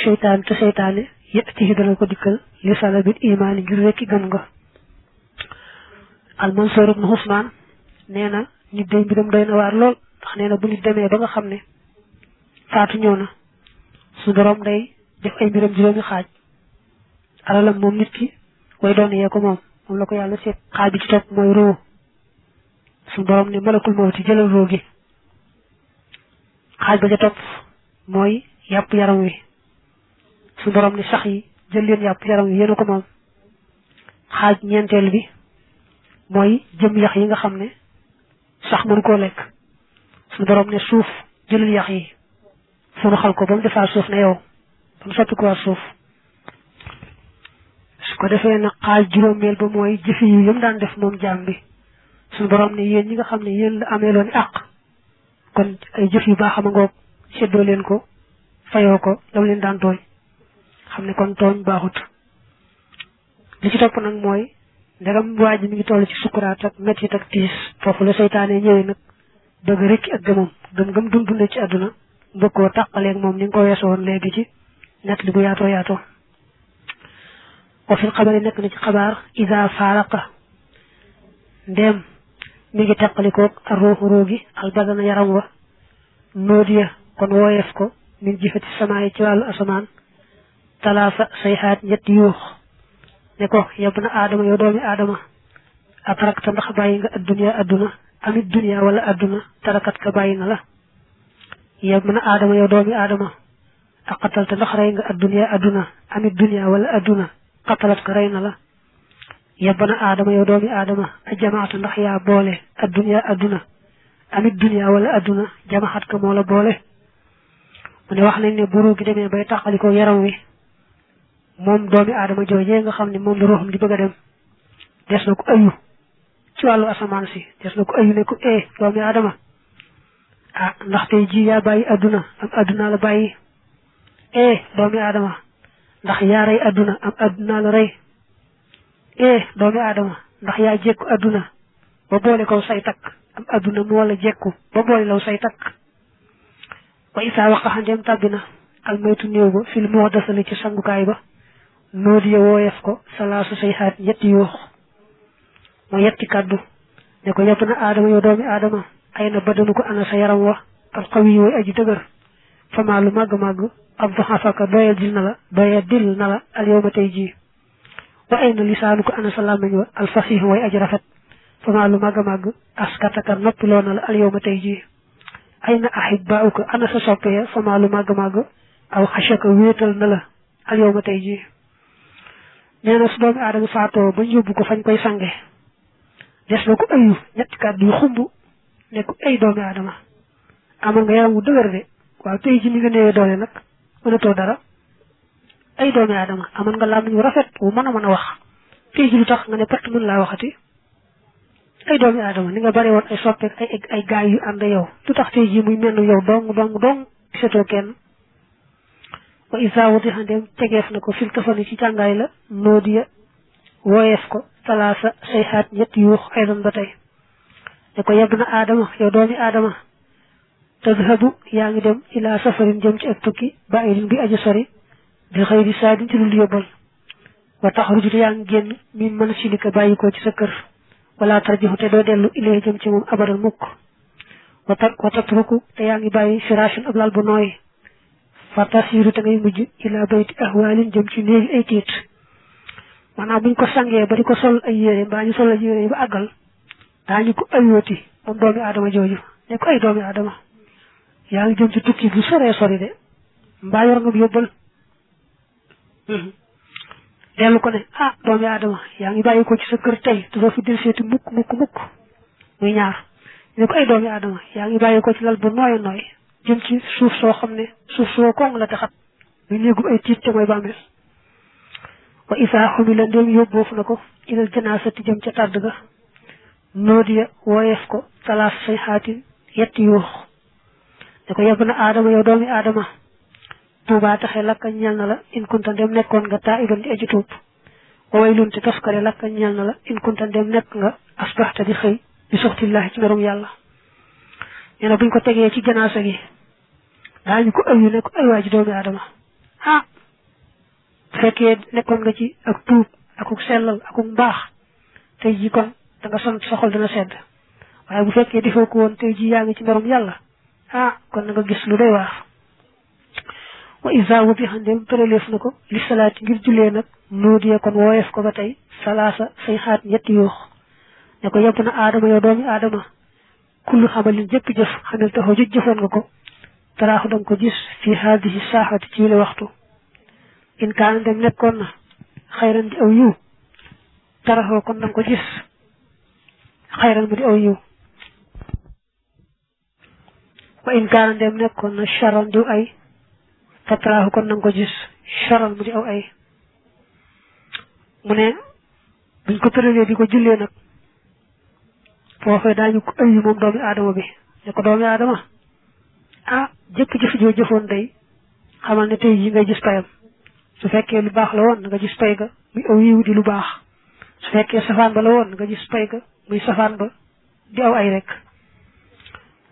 seytaan te seytaane yëtihi dana ko dikkal li salabil imaani ngir rekki gëm nga al Mansour ibn Usmaan nee na nit day mbiram doy na waar lool ndax nee na bu nit demee ba nga xam ne faatu ñëw na su borom day def ay mbiram juróomi xaaj alalam moom nit ki way doon yee ko moom la ko yàlla seet xaaj bi ci topp mooy roo su borom ne malakul mawti jëlal roo gi xaaj ba ca topp mooy yàpp yaram wi su borom ne sax yi jël leen yàpp yaram wi yéena ko moom xaaj ñeenteel bi mooy jëm yax yi nga xam ne sax mënu koo lekk su borom ne suuf jëlal yax yi sunu xal ko ba mu defaa suuf ne yow ba mu soppi ko waa suuf su ko defee nag xaaj juróomeel ba mooy jëfi yi yëm daan def moom jaam bi suñu borom ne yéen ñi nga xam ne yéen la amee loon àq kon ay jëf yu baax ama ngoog seddoo leen ko fayoo ko lam leen daan tooñ xam ne kon tooñ baaxut li ci topp nag mooy ndegam waa ji mi ngi toll ci sukuraat ak mettit ak tiis foofu la seytaane ñëwee nag bëgg rekki ak gëm dunde ci àdduna bëgg koo tàqaleeg moom ni nga ko weesoo woon léegi ci net li bu yaatoo wa fil xabari nekk na ci xabaar isa faaraqa ndéem mi ngi teqalikoog ak ruuxu ruugi albadana yaram wa noodiya kon wooyeef ko min jifati samaay ci wàllu asamaan talaasa sayxaat ñetti yuux ne ko yab na aadama yow doomi aadama atarakta ndax bàyyi nga adduna amit dunya wala adduna tarakat ka bàyyi na la yab na aadama yow doomi aadama aqatalta ndax rey nga adduna amit dunya wala adduna qatalat ka rey na la yabana aadama yow doomi aadama a jamaata ndax yaa boole adduna amit dunya wala adduna jamaxat ka moo la boole mu ne wax nañ ne buru gi demee bay tàqaliko yaram wi moom doomi aadama joojee nga xam ne moom la ruuxam di bëgg a dem des na ko ayu ci wàllu asamaan si des na ko ayu ne ko doomi aadama ndax tey ji yaa bàyyi adduna am adduna la bàyyi doomi aadama ndax yaa rey adduna am adduna la rey doomi aadama ndax yaa jekku adduna ba boole ko say takk am adduna moo la jekku ba boole law say takk wa isaa waqaxa ndeem tàbbina almaytu néew ba fil moo dasali ci sangukaay ba noodi ya wooyef ko salaasu sayxaat ñetti yuux mooy yetti kàddu ne ko yab na aadama yow doomi aadama ay na badanu ko ana sa yaram wa alxawi way aji dëgër famaa lu màgg-màgg ab doxafaka doyal dil na la al yawma tey jii wa ay na lisaanu ko ana sa làmmiñ wa alfasiix way aji rafet famaa lu màgg-màgg askataka noppiloo na la al yawma tey jii ay na ahibaauka ana sa soppe ya famaa lu màgg-màgg aw xasaka wéetal na la al yawma tey jii nee na su doomi aadama faatoo ba yóbbu ko fañ koy sange des na ko ayu ñetti kàddu yu xumb ne ko ay doomi aadama amoon nga yaram wu dëgër de waaw tey ji ni nga néewee doole nag mënatoo dara ay doomi aadama amoon nga làmmiñ wu rafet wu mën a wax tey ji lu tax nga ne pert mën laa waxati ay doomi aadama ni nga bari woon ay soppeek ay gaay yu ànd yow lu tax tey ji muy mel yow dong gisatoo kenn wa isa wadixa ndeem tegeef na ko fil kafani ci càngaay la noodiya wooyeef ko salaasa sayxaat ñetti yuux aydan ba tey ne ko yab na aadama yow doomi aadama tadhabu yaa ngi dem ila safarin jëm ci ak tukki ba'idin bi aji sori bi xëyri saadin ci dul yóbbal wa taxruju te yaa ngi génn min mansilika bàyyi ko ci sa kër wala tarjihu te doo dellu ilee jëm ci moom abadan mukk wa tatruku te yaa ngi bàyyi firashin ab lal bu nooy fa tasiru te ngay mujj ila bayti ahwaalin jëm ci néegi ay tiit maanaam buñ ko sangee ba di ko sol ay yére mbaa ñu sol ay yére ba àggal daañu ko ayooti moom doomi aadama jooju ne ko ay doomi aadama yaa ngi jëm ci tukki bu soree sori de mbaa yor nga yóbbal dellu ko ne doomi aadama yaa ngi bàyyi ko ci sa kër tey te doo fi del seeti mukk muy ñaar ne ko ay doomi aadama yaa ngi bàyyi ko ci lal bu nooy jëm ci suuf soo xam ne suuf soo kong la te xat muy néegub ay tiit te mooy bàmmeel wa isaa xumila ndéem yóbboofu na ko ilal janaasati jëm ca tàdd ga noodiya wooyeef ko talaas say xaatin yetti yuux ne ko yab na aadama yow doomi aadama tuubaa taxe lakka ñeel na la in kunta ndem nekkoon nga taa iban di aji tuub wa waylun te toskare lakka ñeel na la in kunta ndem nekk nga asbaxta di xëy bi soxtillaahi ci merum yàlla nee na buñ ko tegee ci janaasa gi daañu ko ayu ne ko ay waa ji doomi aadama ah fekkee nekkoon nga ci ak tuub akuk sellal akuk mbaax tey ji kon da nga sant sa xol dana sedd waaye bu fekkee defoo ko woon tey ji yaa ngi ci merum yàlla ah kon na nga gis lu doy waar wa isa wubi xandem tëraleef na ko li salaati ngir jullee nag nuudiyee kon wooyeef ko ba tey salaasa say xaat ñetti yuux ne ko yebb na aadama yow doomi aadama kullu xamalin jëpp jëf xamel taxoo jëfoon nga ko taraaxu danga ko gis fi haadihi saaxati ci wile waxtu in kaana dem nekkoon na xayran di aw yiw taraxoo kon danga ko gis xayran mu di aw yiw wa in kaana dem nekkoon na charan diw ay fa taraaxu kon danga ko gis charan mu di aw ay mu ne buñ ko tëralee di ko jullee nag foofee daañu ko ëyyi moom doomi aadama bi ne ko doomi aadama ah jëpp jëf joo jëfoon day xamal ne tey yi ngay gis payam su fekkee lu baax la woon nga gis pay ga muy aw yiw di lu baax su fekkee safaan ba la woon nga gis pay ga muy safaan ba di aw ay rek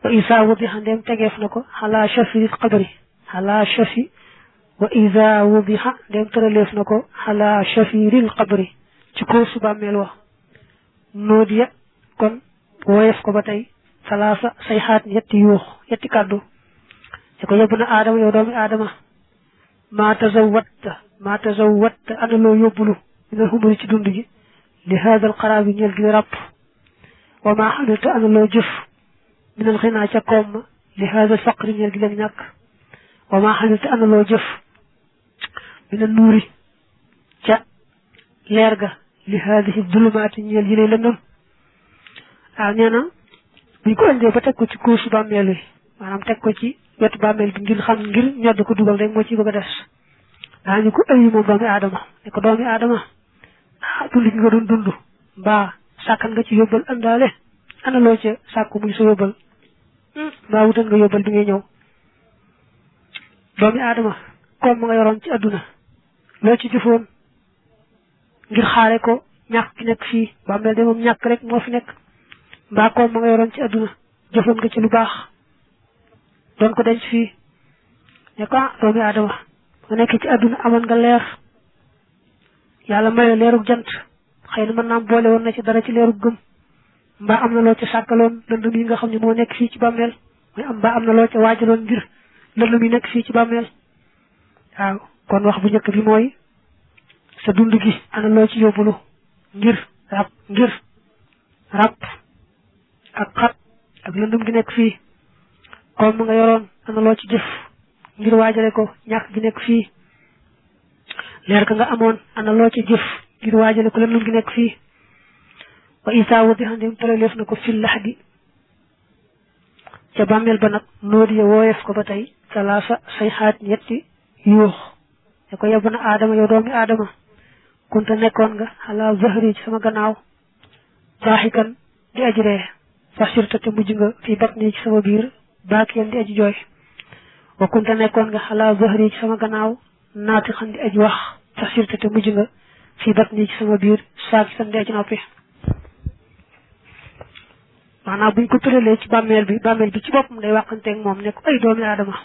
wa isa wubi xandeem tegeef na ko xalaa shafiril qabri xalaa shafi wa isa wubi xa ndeem tëraleef na ko xalaa shafiril qabri ci kaw su bàmmeel wax noodiya kon woyef ko ba tey salaasa say xaat yetti yuux yetti kàddu te ko yóbbu na aadama yow doomi aadama maa tazawwatta ana loo yóbbulu minal humuri ci dund gi li haadal xaraab yi ñeel gi la ràpp wa maa xamilta ana loo jëf minal xinaa ca koom ma li haadal faqri ñeel gi la ñàkk wa maa xamilta ana loo jëf minal nuuri ca leer ga li haadihi dulumaati ñeel yi lay lëndëm waaw nee na buñ ko indee ba teg ko ci kuusu bàmmeel wi maanaam teg ko ci wetu bàmmeel bi ngir ñodd ko dugal rek moo ci bëgg a des daañu ko ëyyi moom doomi aadama ne ko doomi aadama ah dund gi nga doon dund mbaa sàkkan nga ci yóbbal àndaale ana loo ca sàkku muy sa yóbbal mbaa wutal nga yóbbal bi ngay ñëw doomi aadama comme ma nga yoroon ci àdduna loo ci jëfoon ngir xaare ko ñàkk ki nekk fii bàmmeel de moom ñàkk rek moo fi nekk mbaa koom ma nga yoroon ci àdduna jëfoon nga ci lu baax doon ko denc fii ne ko ah doomi aadama nga nekk ci àdduna amoon nga leer yàlla may la leerug jant xëy na mën naam boole woon na ci dara ci leerug gëm mbaa am na loo ca sàkkaloon lëndëm yi nga xam ne moo nekk fii ci bàmmeel mbaa am na loo ca waajaloon ngir lëndëm yi nekk fii ci bàmmeel waaw kon wax bu njëkk bi mooy sa dund gi ana loo ci yóbbulu ngir ràpp ak xat ak lëndëm gi nekk fii comme nga yoroon ana loo ci jëf ngir waajale ko ñàkk gi nekk fii leer ka nga amoon ana loo ci jëf ngir waajale ko lëndëm gi nekk fii wa isa wudi xandim tëraleef na ko fil lax di ca bàmmeel ba nag noodiye wooyeef ko ba tey salaasa say xaat ñetti yuux te ko yebb na aadama yow doomi aadama kunta nekkoon nga xalaa zahri ci sama gannaaw daaxikan di aji ree fasirta te mujj nga fii batni ci sama biir baakiyan di aji jooy wa kunta nekkoon nga xalaa zahri ci sama gannaaw naati xan di aji wax fasirta te mujj nga fii batni ci sama biir saaki san di aji noppi maanaam buñ ko tëralee ci bàmmeel bi ci boppam day waxanteeg moom ne ko ay doomi aadama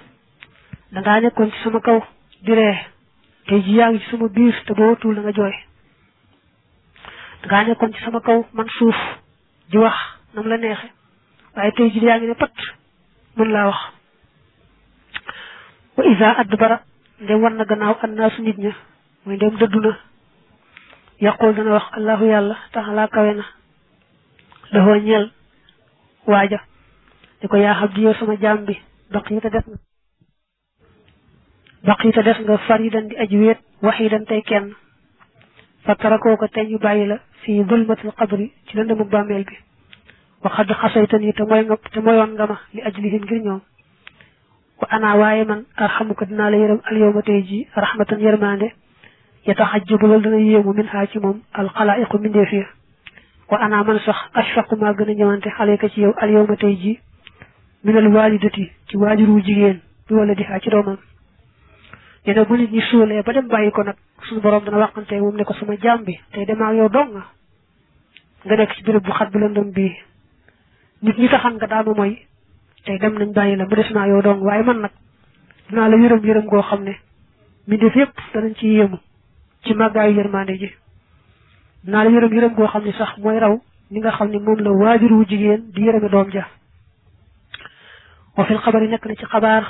dangaa nekkoon ci sama kaw di ree tey ji yaa ngi ci sama biir te boo watul da nga jooy dangaa nekkoon ci sama kaw man suuf di wax nam la neexe waaye tey ji yaa ngi ne pat mën laa wax wa isa adbara ndem war na gannaaw annaasu nit ña muy ndem dëddu na yaqul dana wax allahu yàlla taxalaa kawe na daxoo ñeel waaja di ko yaa xam di yow sama jaam bi baqiyata des nga faridan di aji wéet waxidan tey kenn fa tarakoo ko tey ñu bàyyi la fii zulmatil qabri ci lëndëmu bàmmeel bi waxad xasaytani te moyoon nga ma li ajlihim ngir ñoom wa ana waaye man arxamuka dinaa la yërëm alyawma tey ji rahmatan yërmande yataxajjabu loolu dana yéemu min xaa ci moom alxalaa'iqu mindee fi wa ana man sax ashfaqu maa gën a ñëwante xaleeka ci yow alyawma tey ji minal walidati ci waajuru jigéen bi wala di xaa ci doomam nee na bu nit ñi suulee ba dem bàyyi ko nag suñu borom dana waxante moom ne ko sama jaam bi tey demaa yow dong nga nekk ci béréb bu xat bu lëndëm bii nit ñi taxan nga daanu mooy tey dem nañ bàyyi la mu des naa yow dong waaye man nag dinaa la yërëm goo xam ne mi def yépp danañ ci yéemu ci màggaayu yërmande ji naa la yërëm goo xam ne sax mooy raw ni nga xam ne moom la waajur wu jigéen di yërëme doom ja wa fil xabari nekk na ci xabaar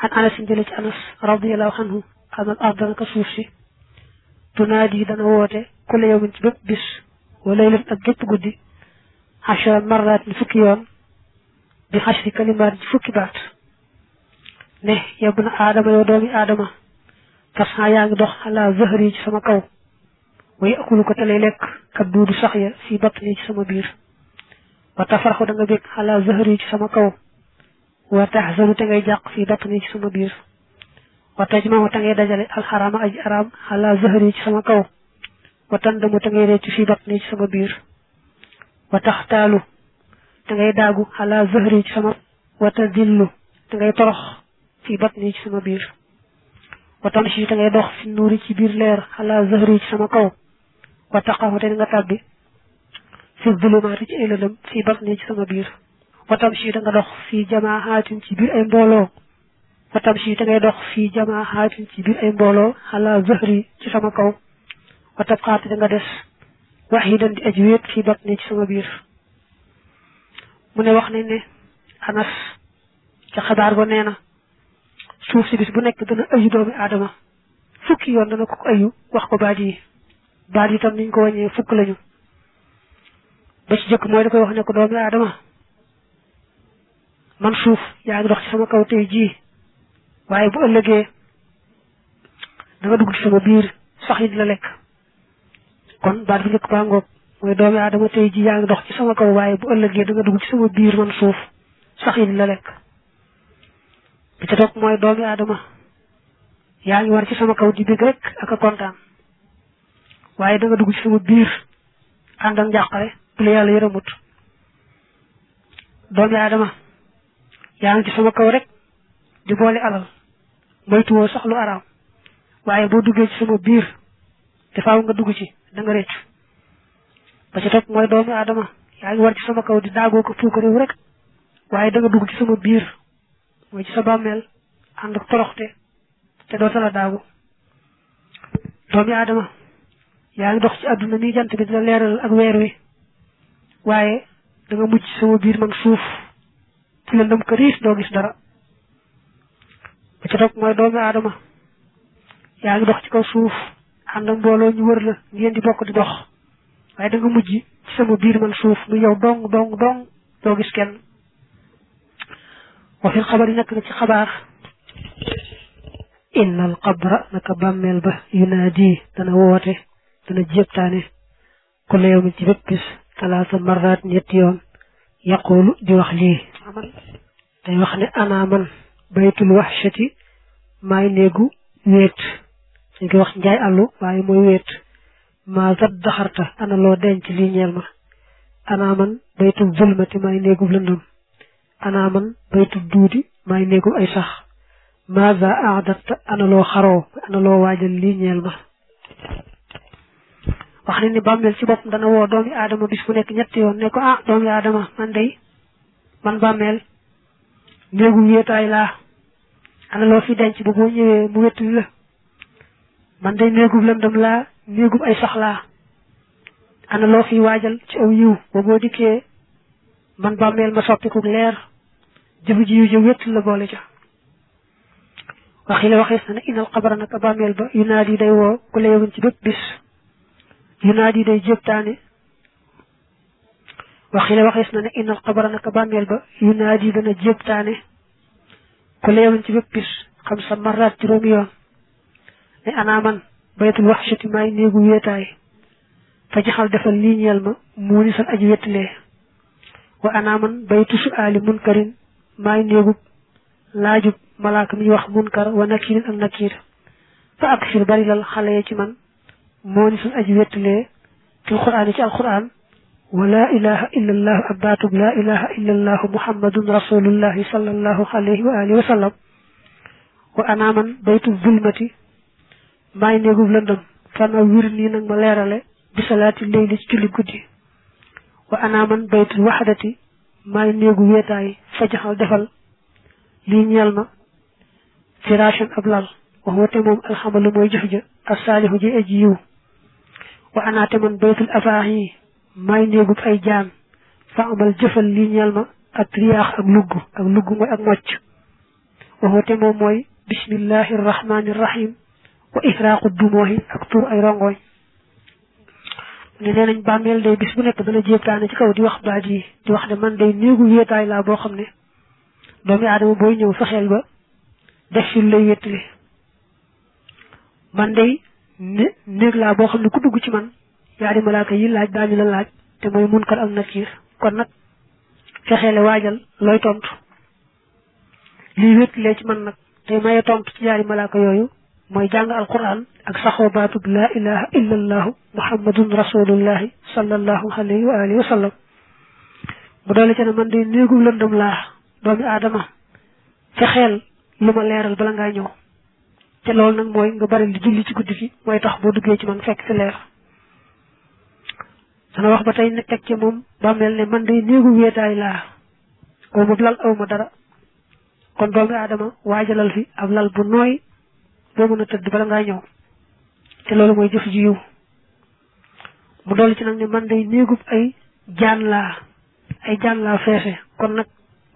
an anas jële ci anas radiyallahu anhu anal arda naka suuf si tunaadi dana woote kulla yawmin ci bépp bis wa laylan ak gépp guddi 10 marrat ni fukki yoon bi 10 kalimaat ci fukki baat ne yóbbu na aadama yow doomi aadama tasan yaa ngi dox ala zahri ci sama kaw way akulu ko te lay lekk kat duudu sax ya fi batni ci sama biir wa tafaraxu da nga bég ala zahri ci sama kaw wa tahzanu te ngay jàq fi batni ci sama biir wa tajmahu te ngay dajale alxarama aji araam ala zahri ci sama kaw wa tandamu te ngay reccu fi batni ci sama biir wa taxtaalu te ngay daagu ala zahri ci sama wa tadillu te ngay torox fi batni ci sama biir wa tamshi te ngay dox fi nuuri ci biir leer ala zahri ci sama kaw wa taqahu te nga tàbbi fi zulumaati ci ay lëndëm fi batni ci sama biir wa tamshi te nga dox fi jamaahatin ci biir ay mbooloo wa tamshi te ngay dox fi jamaahatin ci biir ay mbooloo ala zahri ci sama kaw wa tabqaati te nga des waxidan di aj wéet fi batni ci sama biir mu ne wax nañ ne anas ca xabaar ba nee na suuf si bis bu nekk dana ayu doomi aadama fukki yoon dana ko ayu wax ko baat yi tam niñ ko wàññee fukk lañu ba ci jëkk mooy da koy wax ne ko doomi aadama man suuf yaa ngi dox ci sama kaw tey jii waaye bu ëllëgee da nga dugg ci sama biir sax yi di la lekk kon baat bu njëkk baa ngoog mooy doomi aadama tey jii yaa ngi dox ci sama kaw waaye bu ëllëgee da nga dugg ci sama biir man suuf sax yi di la lekk bi ca topp mooy doomi aadama yaa ngi war ci sama kaw di bég rek ak a kontaan waaye da nga dugg ci sama biir ànd ak njàqare bu la yàlla yërëmut doomi aadama yaa ngi ci sama kaw rek di boole alal moytuwoo sax lu araam waaye boo duggee ci sama biir te faaw nga dugg ci da nga réccu ba ca topp mooy doomi aadama yaa ngi war ci sama kaw di daagoo ko fuuka réew rek waaye da nga dugg ci sama biir mooy ci sa bàmmeel ànd ak toroxte te doo tala daagu doomi aadama yaa ngi dox ci àdduna ni jant bi dina leeral ak weer wi waaye da nga mujj ci sama biir man suuf ci lëndëm këriis doo gis dara ba ca topp mooy doomi aadama yaa ngi dox ci kaw suuf ànd ak mbooloo ñu wër la ngeen di bokk di dox waaye da nga mujj ci sama biir man suuf mu yow dong doo gis kenn wa fil xabar yi nekk na ci xabaar inna al qabra naka bàmmeel ba yunaadi dana woote dana jéptaane kulla yawmin ci bépp bis 3 marrat ñetti yoon yaqulu di wax lii day wax ne ana man baytul wahshati maay néegu wéet dañ koy wax njaay àllu waaye mooy wéet maa zat daxarta ana loo denc lii ñeel ma ana man baytul zulmati maay néegu lëndëm ana man baytul duudi maay néegu ay sax maza aadatta ana loo xaroo ana loo waajal lii ñeel ma wax ne ni bàmmeel ci boppam dana woo doomi aadama bis bu nekk ñetti yoon ne ko doomi aadama man bàmmeel néegu wéetaay laa ana loo fi denc ba boo ñëwee mu wettali la man day néegub lëndëm laa néegub ay sax laa ana loo fi waajal ci aw yiw ba boo dikkee man bàmmeel ma soppiku leer jëfu ji yu jë wéttali la boole ca waxi la waxees na ne inal xabara naka bàmmeel ba yunaadi day woo ku la yewun ci bépp bis yunaadi day jéptaane waxi la waxees na ne inal xabara naka bàmmeel ba yunaadi dana jéptaane ku la yewun ci bépp bis 5 marrat juróomi yoon ne ana man baytul waxshati maay néegu wéetaay fa jaxal defal lii ñeel ma mu ni san aji wettalee wa ana man baytu su'aali munkarin maay néegub laajub malaaka mi wax munkar wa nakirin ak nakir fa aksir bari lal xale ya ci man moo ni suñ aji wettalee fil qur'aan ci alquran wa laa ilaha illa allahu ab baatub laa ilaha illa allahu muhammadun rasulullahi sallallahu alayhi wa alihi wa sallam wa ana man baytu zulmati maay néegub lëndëm fana wir nii nag ma leerale bi salaati leyli ci julli guddi wa ana man baytul waxdati maay néegu wéetaay fa jaxal defal lii ñeel ma firashan ab lal waxoote moom alxamalu mooy jëf ja assaalihu ji aji yiw wa anaate man baytul afaax yi may néegub ay jaan fa amal jëfal lii ñeel ma ak riyaax ak lugg mooy ak mocc waxoote moom mooy bismillahi irrahmani irrahim wa ihraaqu dumoohi ak tur ay rongoñ ne nee nañ bàmmeel day bis bu nekk dana jéebtaane ci kaw di wax baat yi di wax ne man day néegu wéetaay laa boo xam ne doomi aadama booy ñëw fexeel ba def fi lay wéttali man day néeg laa boo xam ne ku dugg ci man yaari malaaka yi laaj daañu la laaj te mooy munkar ak nakiir kon nag fexeele waajal looy tontu lii wéttalee ci man nag tey maye tontu ci yaari malaaka yooyu mooy jàng alquran ak saxoo baatub laa ilaha illa allahu muhammadun rasulullahi sallallahu alayhi wa alihi wa sallam bu doole ci ne man day néegu lëndëm laa doomi aadama fexeel lu ma leeral bala ngaa ñëw te loolu nag mooy nga bari li julli ci guddi gi mooy tax boo duggee ci man fekk fi leer dana wax ba tey ne teg ci moom bàmmeel ne man day néegu wéetaay laa aw ma lal aw ma dara kon doomi aadama waajalal fi ab lal bu nooy boo mën a tëdd bala ngaa ñëw te loolu mooy jëf ji yiw mu dolli ci nag ne man day néegub ay jaan laa feese kon nag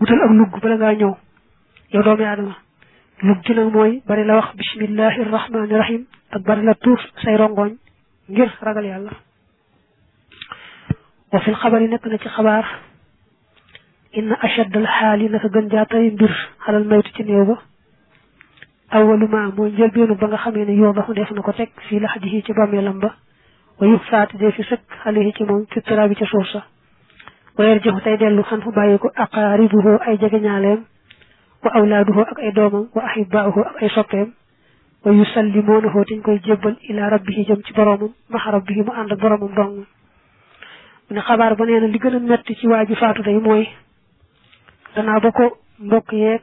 wutal ak lugg bala ngaa ñëw yow doomi aadama lugg gi nag mooy bari la wax bismillahi irrahmani irrahim ak bari la tuur say rongoñ ngir ragal yàlla wa fil xabar yi nekk na ci xabaar inna ashaddal xaal yi naka gën jaa tay mbir xalal maytu ci néew ba awwalu ma mooy njëlbeenu ba nga xamee ne yoo dafa def na ko teg fii laxdihi ci bàmmeelam ba wa yu faati dee fi sëkk xalihi ci moom fi turaabi ca suuf sa wa yarjihu tey dellu xan fu bàyyi ko aqaaribuhu ay jegeñaaleem wa awlaaduhu ak ay doomam wa ahibbaahu ak ay soppeem wa yusallimoonahu tiñ koy jébbal ila rabbihi jëm ci boromam maxa rabbihi mu ànd ak boromam dong mu ne xabaar ba nee na li gën a metti ci waa ji faatu day mooy danaa ba ko mbokk yeeg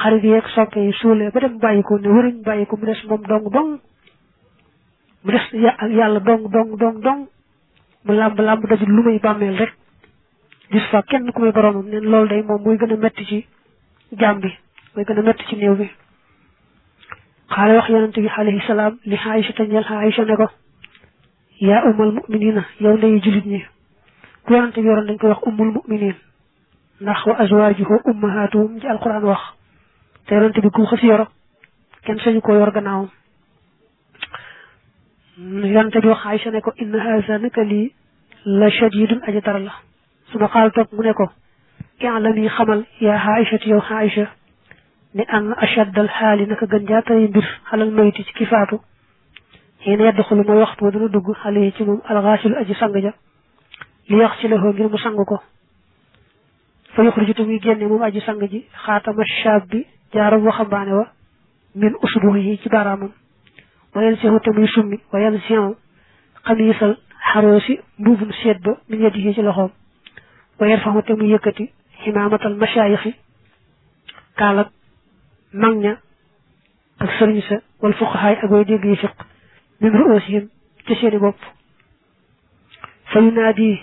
xarit yeeg soppe yi suulee ba dem bàyyi ko ne wëruñ bàyyi ko mu des moom dong mu des yàlla dong mu làmb dajul lu may bàmmeel rek gis fa kenn ku may boromam neen loolu day moom mooy gën a metti ci jaam bi mooy gën a metti ci néew bi xaale wax yonente bi alayhi salaam li Aïcha te ñeel Aïcha ne ko yaa ummul muminina yow ndeyu julit ñi ku yonente bi yoroon dañ koy wax ummul muminin ndax wa azwaajuhu ummahatuhum ci alquran wax te yonente bi ku xasi yoro kenn sañu ko yor gannaawam yonente bi wax Aïcha ne ko inna haza naka lii la shadidun aji tar la su ma xaal toog mu ne ko i'lami xamal yaa Aïcha yow Aïcha ne an ashaddal xaali naka gën jaa tay mbir xalal mayti ci ki faatu xëy yedd xulu mooy waxtu wa dana dugg xale yi ci moom alxaasilu aji sang ja li yax ci loxo ngir mu sang ko fa yuxruju te muy génne moom aji sang ji xaatama shaab bi jaarab waxambaane wa min usbuh yi ci baaraamam wayal sihu te muy summi wayal sihu xamiisal xaroosi mbuubum seet ba min yeddi yi ci loxoom wayal faxu te muy yëkkati ximaamatal mashaayixi kaalak mag ña ak sëriñ sa wal fuqahaay ak way dégg yi fiq min ruusihim ci seeni bopp fa yunaadi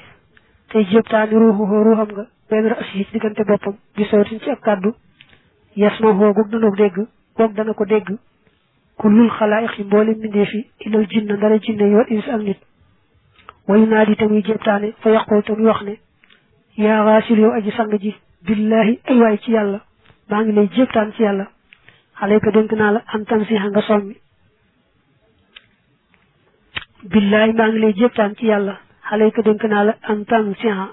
tey jëptaani ruuxam nga benn raasi ci diggante boppam bi sawtin ci ab kàddu yasmahu goog dana ko dégg kullul xalaayiq yi mboolem mbindee fi ilal jinna ndara jinne yi wal ins ak nit wa yunaadi te muy jëptaane fa yaqul te muy wax ne yaa xaasil yow aji sang ji billahi ay waay ci yàlla maa ngi lay jëptaan ci yàlla xale ko dénk naa la an tansiha nga sommi billahi maa ngi lay jëptaan ci yàlla xale ko dénk naa la an tansiha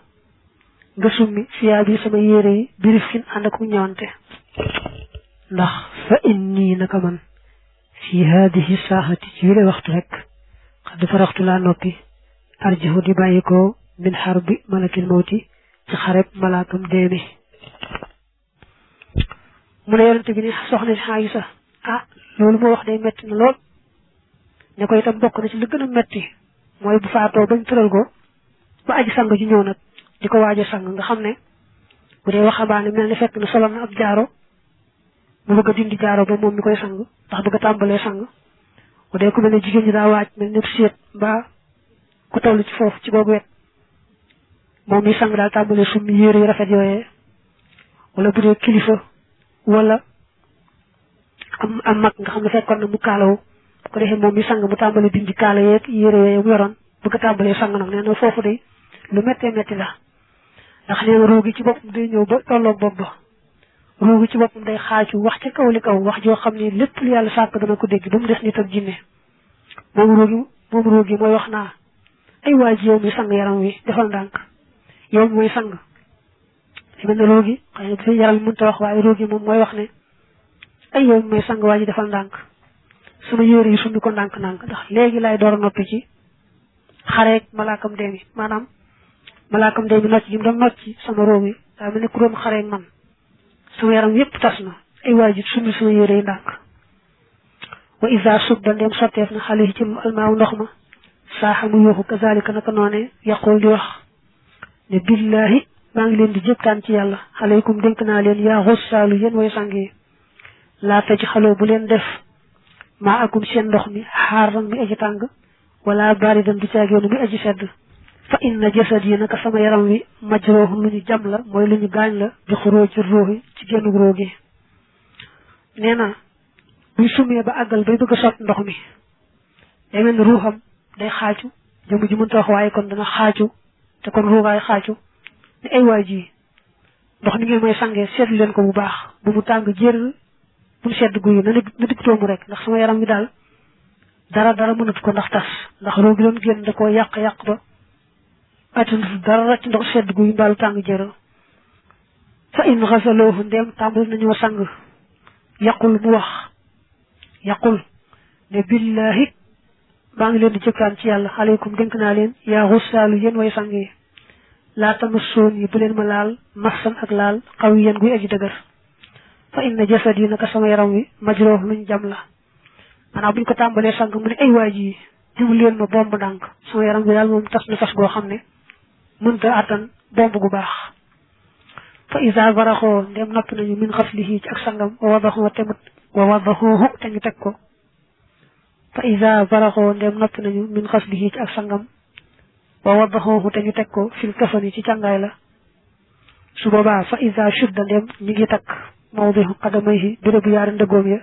nga summi fiyaa bi sama yére yi birif fin ànd ak mu ñëwante ndax fa inni naka man fi haadihi saaxati ci yile waxtu rek xadd faraxtu laa noppi arjihu di bàyyi ko min xarbi malakil mawti ci xareb malaakam deemi mu ne yonente bi ne soxna si Aysa loolu moo wax day metti na lool ne ko itam bokk na ci li gën a metti mooy bu faatoo bañ tëral ko ba aji sang ji ñëw nag di ko waaj a sang nga xam ne bu dee waxambaane mel ni fekk na solo na ab jaaro mu bëgg a dindi jaaro ba moom mi koy sang ndax bëgg a tàmbalee sang bu dee ku mel ne jigéen ñi daa waaj mel ne seet mbaa ku tawlu ci foofu ci googu wet moom mi sang daal tàmbalee summi yére yu rafet yooyee wala bu dee kilifa wala am mag nga xam ne fekkoon na mu kaalawu ko defee moom mi sang mu tàmbali dindi kaala yeeg yére yooyu mu yoroon bëgg a tàmbalee sang nag nee na foofu day lu méttee métti la ndax nee na ruu gi ci boppam day ñëw ba tolloog bopp ba ruu gi ci boppam day xaaju wax ca kaw li kaw wax joo xam ne lépp lu yàlla sàkk dana ko dégg ba mu des nit ak jinne moom ruu gi mooy wax naa ay waa ji yow mi sang yaram wi defal ndànk yow mi mooy sang mel ne ruu gi xëy na fi yaram mi mënta wax waaye ruu gi moom mooy wax ne ay yow mi mooy sang waa ji defal ndànk suma yére yi sumbi ko ndànk-ndànk ndax léegi laay door a noppi ci xareeg malaakam dee mi maanaam malaakam dee mi nocc gi mu doon nocc sama ruu gi daa mel ne ku doon xareeg man sama yaram yépp tas na ay waa ji sumbi suma yére yi ndànk wa isa subba ndeem sotteef na xale yi ci almaaw ndox ma saaxa mu yuuxu kazalika naka noone yaqul di wax ne billahi maa ngi leen di jëptaan ci yàlla aleykum dénk naa leen yaa xussaalu yéen way sang yi laa taj xaloo bu leen def maa akum seen ndox mi xaaran mi aji tàng wala baridan du caageenu mi aji sedd fa inna jasad yi naka sama yaram wi majroohun lu ñu jam la mooy lu ñu gaañ la bi xuroo ci ruuxi ci génnug roo gi nee na buy sumee ba àggal bay bëgg a sot ndox mi day mel ne ruuxam day xaaju jëmm ji mënta wax waaye kon dana xaaju te kon ruugaay xaaju ne ay waay ji ndox ni ngeen may sangee seetlu leen ko bu baax bu mu tàng jër bu mu sedd guyu na digg toomu rek ndax sama yaram wi daal dara mënatu ko ndax tas ndax roo gi doon génn da koo yàq ba attanatu dara ci ndox sedd guyu mbaalu tàng jër fa in xasaloohu ndeem tàmbali nañoo sang yaqul mu wax yaqul ne billahi maa ngi leen di jëkkaan ci yàlla aleykum dénk naa leen yaa xussaalu yéen way sang yi laa tamassoon yi bu leen ma laal massan ak laal xaw yéen guy aji dëgër fa inna jasad yi naka sama yaram wi majrooh luñ jam la maanaam buñ ko tàmbalee sang mu ne ay waa ji dimu leen ma bomb ndànk sama yaram bi daal moom tas na tas goo xam ne mënta attan bomb gu baax fa isa baraxoo ndem napp nañu min xaslihi ci ak sangam wa wadaxoo te ñu teg ko fa isa baraxoo ndem napp nañu min xaslihi ci ak sangam wa wadaxoo te ñu teg ko fil kafani ci càngaay la su boobaa fa isa shudda ndem ñu ngi takk mawdihu qadamayhi bérébu yaari ndëggoom ya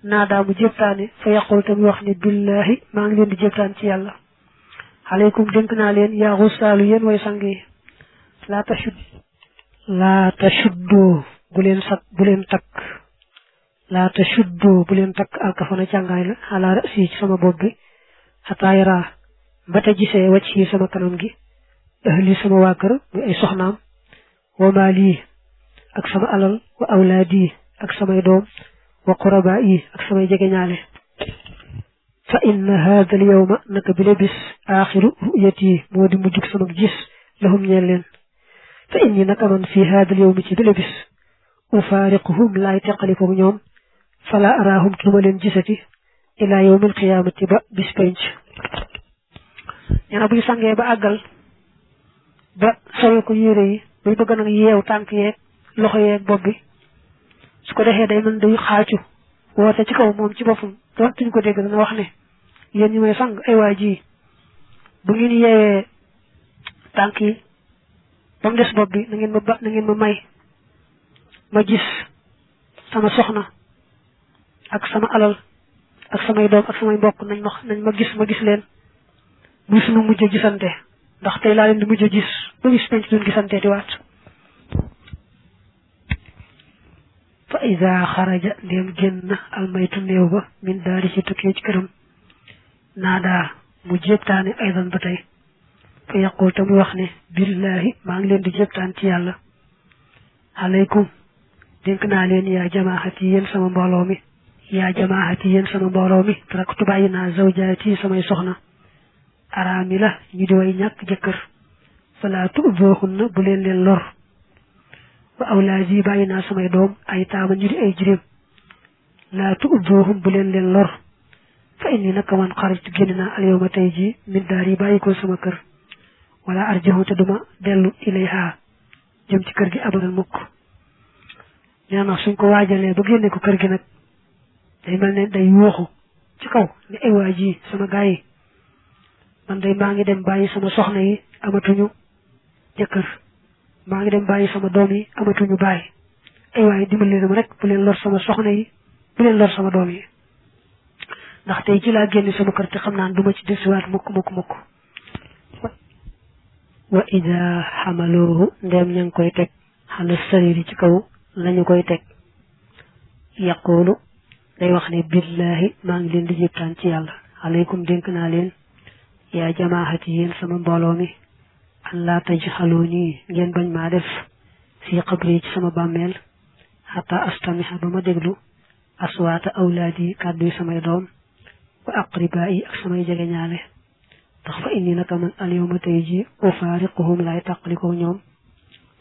naadaa mu jéptaane fa yaqul te mu wax ne billahi maa ngi leen di jéptaan ci yàlla aleykum dénk naa leen yaa xussaalu yéen way sang yi laa tashuddu bu leen takk alkafana càngaay la ala rasi ci sama bopp bi xataa yaraa ba te gisee wacc yi sama kanam gi ahli sama waa kër muy ay soxnaam wa maali ak sama alal wa awlaadi ak samay doom wa qurabaa yi ak samay jegeñaale fa inna haada al yawma naka bi la bis aaxiru ru'yati moo di mujjug sama gis lahum ñeel leen fa inni naka man fii haada al yawmi ci bi la bis ufaariquhum laay teqaliko ñoom fala araahum duma leen gisati ila yawmil qiyaamati ba bis penc nee na buy sangee ba àggal ba sowee ko yére yi buy bëgg nag yeew tànk yeeg loxo yeeg bopp bi su ko defee day mën day xaacu woote ci kaw moom ci boppam doontuñ ko dégg dana wax ne yéen ñi may sang ay waa ji bu ngeen yeewee tànk yi ba mu des bopp bi na ngeen ma may ma gis sama soxna ak sama alal ak samay doom ak samay mbokk nañ ma gis leen muy sunu mujj gisante ndax tey laa leen di mujj gis ba bis penc duñ gisante di waat fa ida xaraja ndéem génn almaytu néew ba min daari ci tukkee ci këram naadaa mu jéptaane aydan ba tey fa yaqul te muy wax ne billahi maa ngi leen di jéptaan ci yàlla aleykum dénk naa leen yaa jamaahati yéen sama mbooloo mi taraktu bàyyi naa zawjaati samay soxna araami la ñu di way ñàkk jëkkër fala tu'doohunna bu leen lor wa awlaadi bàyyi naa samay doom ay taama ñu di ay jirim laa tu'doohum bu leen lor fa inni naka man xarajtu génn naa al yawma tey ji min daari bàyyi ko sama kër wala arjahu te duma dellu ilayha jëm ci kër gi abadan mukk nee na suñ ko waajalee ba génne ko kër gi nag day mel ne day yuuxu ci kaw ne ay waa ji sama gaay yi man day maa ngi dem bàyyi sama soxna yi amatuñu jëkkër maa ngi dem bàyyi sama doom yi amatuñu baay ay waaye dimbali leen ma rek bu leen lor sama soxna yi bu leen lor sama doom yi ndax tey ci laa génn sama kër te xam naa duma ci desiwaat mukk wa ida xamaloohu ndem ña ngi koy teg xala sariri ci kaw lañu koy teg yaqulu day wax ne billahi maa ngi leen di jëptaan ci yàlla aleykum dénk naa leen yaa jamaahati yéen sama mbooloo mi an laa tajxaloo nii ngeen bañ maa def fii xabri ci sama bàmmeel xata astamiha ba ma déglu aswaata awlaadi kàddu yi samay doom wa aqribaa yi ak samay jegeñaale ndax fa inni naka man al yawma tey ji ufaariquhum laay tàqalikoo ñoom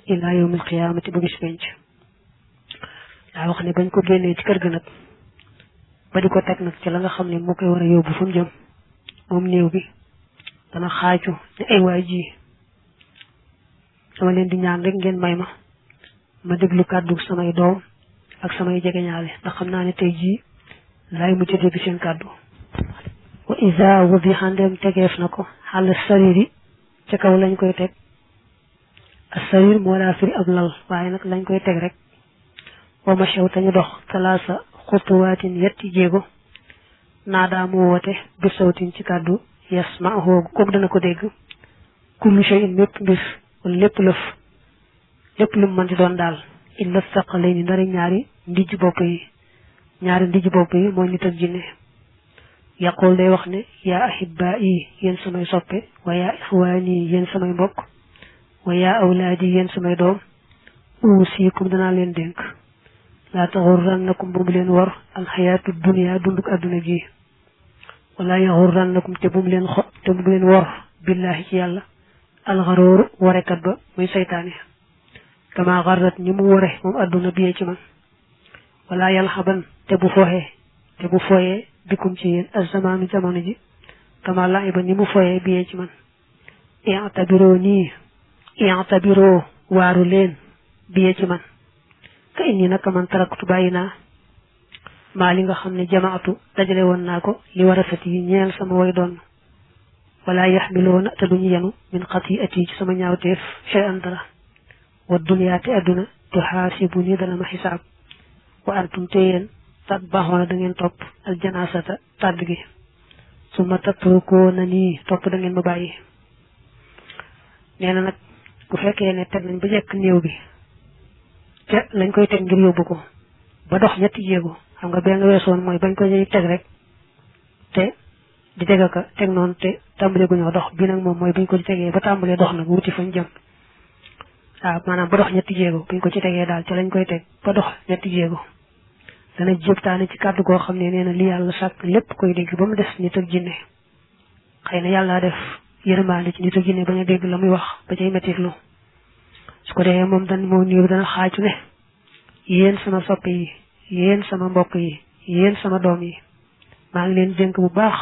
ilaa yawmil qiyaamati ba bis penc daa wax ne bañ ko génnee ci kër ga nag ba di ko teg nag ci la nga xam ne moo koy war a yóbbu fa mu jëm moom néew bi dana xaaju ne ay waay ji dama leen di ñaan rek ngeen may ma déglu kàddu samay doom ak samay jegeñaale ndax xam naa ne tey jii laay mujj a dégg seen kàddu wa isa wudi xandem tegeef na ko xàll sariri ca kaw lañ koy teg a sarir moo daa firi ab lal waaye nag lañ koy teg rek wa machaw tañu dox talaasa xutuwaatin yetti jéego naadaa mu woote bi sawtin ci kàddu yasma hoogu kooku dana ko dégg kullu shay'in mépp mbir wala lépp lu mu mën di doon daal illa saqalayni ndari ñaari ndijj bopp yi mooy nit ak jinne yaqul day wax ne yaa ahibaa yi yéen samay soppe wa yaa ixwaani yéen samay mbokk wa yaa awlaadi yéen samay doom uusiikum danaa leen dénk laa taxurrannakum bu mu leen war alxayaatu dunya dunduk adduna gi wala yaxurrannakum te bu mu leen war billahi ci yàlla alxarooru warekat ba muy saytaane kama xarrat ñi mu ware moom adduna biyee ci man wala yalxaban te bu fooyee bikum ci yéen azamaanu jamono ji kama laiba ni mu fooyee biyee ci man i'tabiroo waaru leen biyee ci man ka inni naka man taraktu bàyyi naa maa li nga xam ne jamaatu dajale woon naa ko li warasati yi ñeel sama way doon wala yaxmiloona te duñu yenu min xati'ati ci sama ñaawteef shay'an dara wa dunya te adduna tuxaasibu ni dana ma xisaab wa antum te yéen tatbaxoona da ngeen topp aljanasata tàdd gi suma tatrukoona nii topp da ngeen ma bàyyi nee na nag bu fekkee ne teg nañ ba jekk néew bi te lañ koy teg ngir yóbbu ko ba dox ñetti jéego xam nga bee nga weesoon mooy bañ ko ñuy teg rek te di teg ka teg noonu te tàmbale gu ñoo dox bi nag moom mooy buñ ko ci tegee ba tàmbalee dox nag wuti fañ jëm waaw maanaam ba dox ñetti jéego buñ ko ci tegee daal te lañ koy teg ba dox ñetti jéego dana jëptaane ci kàddu goo xam ne nee na li yàlla sàkk lépp koy dégg ba mu des nit ak jinne xëy na yàlla def yërmaande ci nit ak jinne bañ a dégg la muy wax ba cay mettitlu su ko defee moom néew dana xaaju ne yéen sama soppe yi yéen sama mbokk yi yéen sama doom yi maa ngi leen dénk bu baax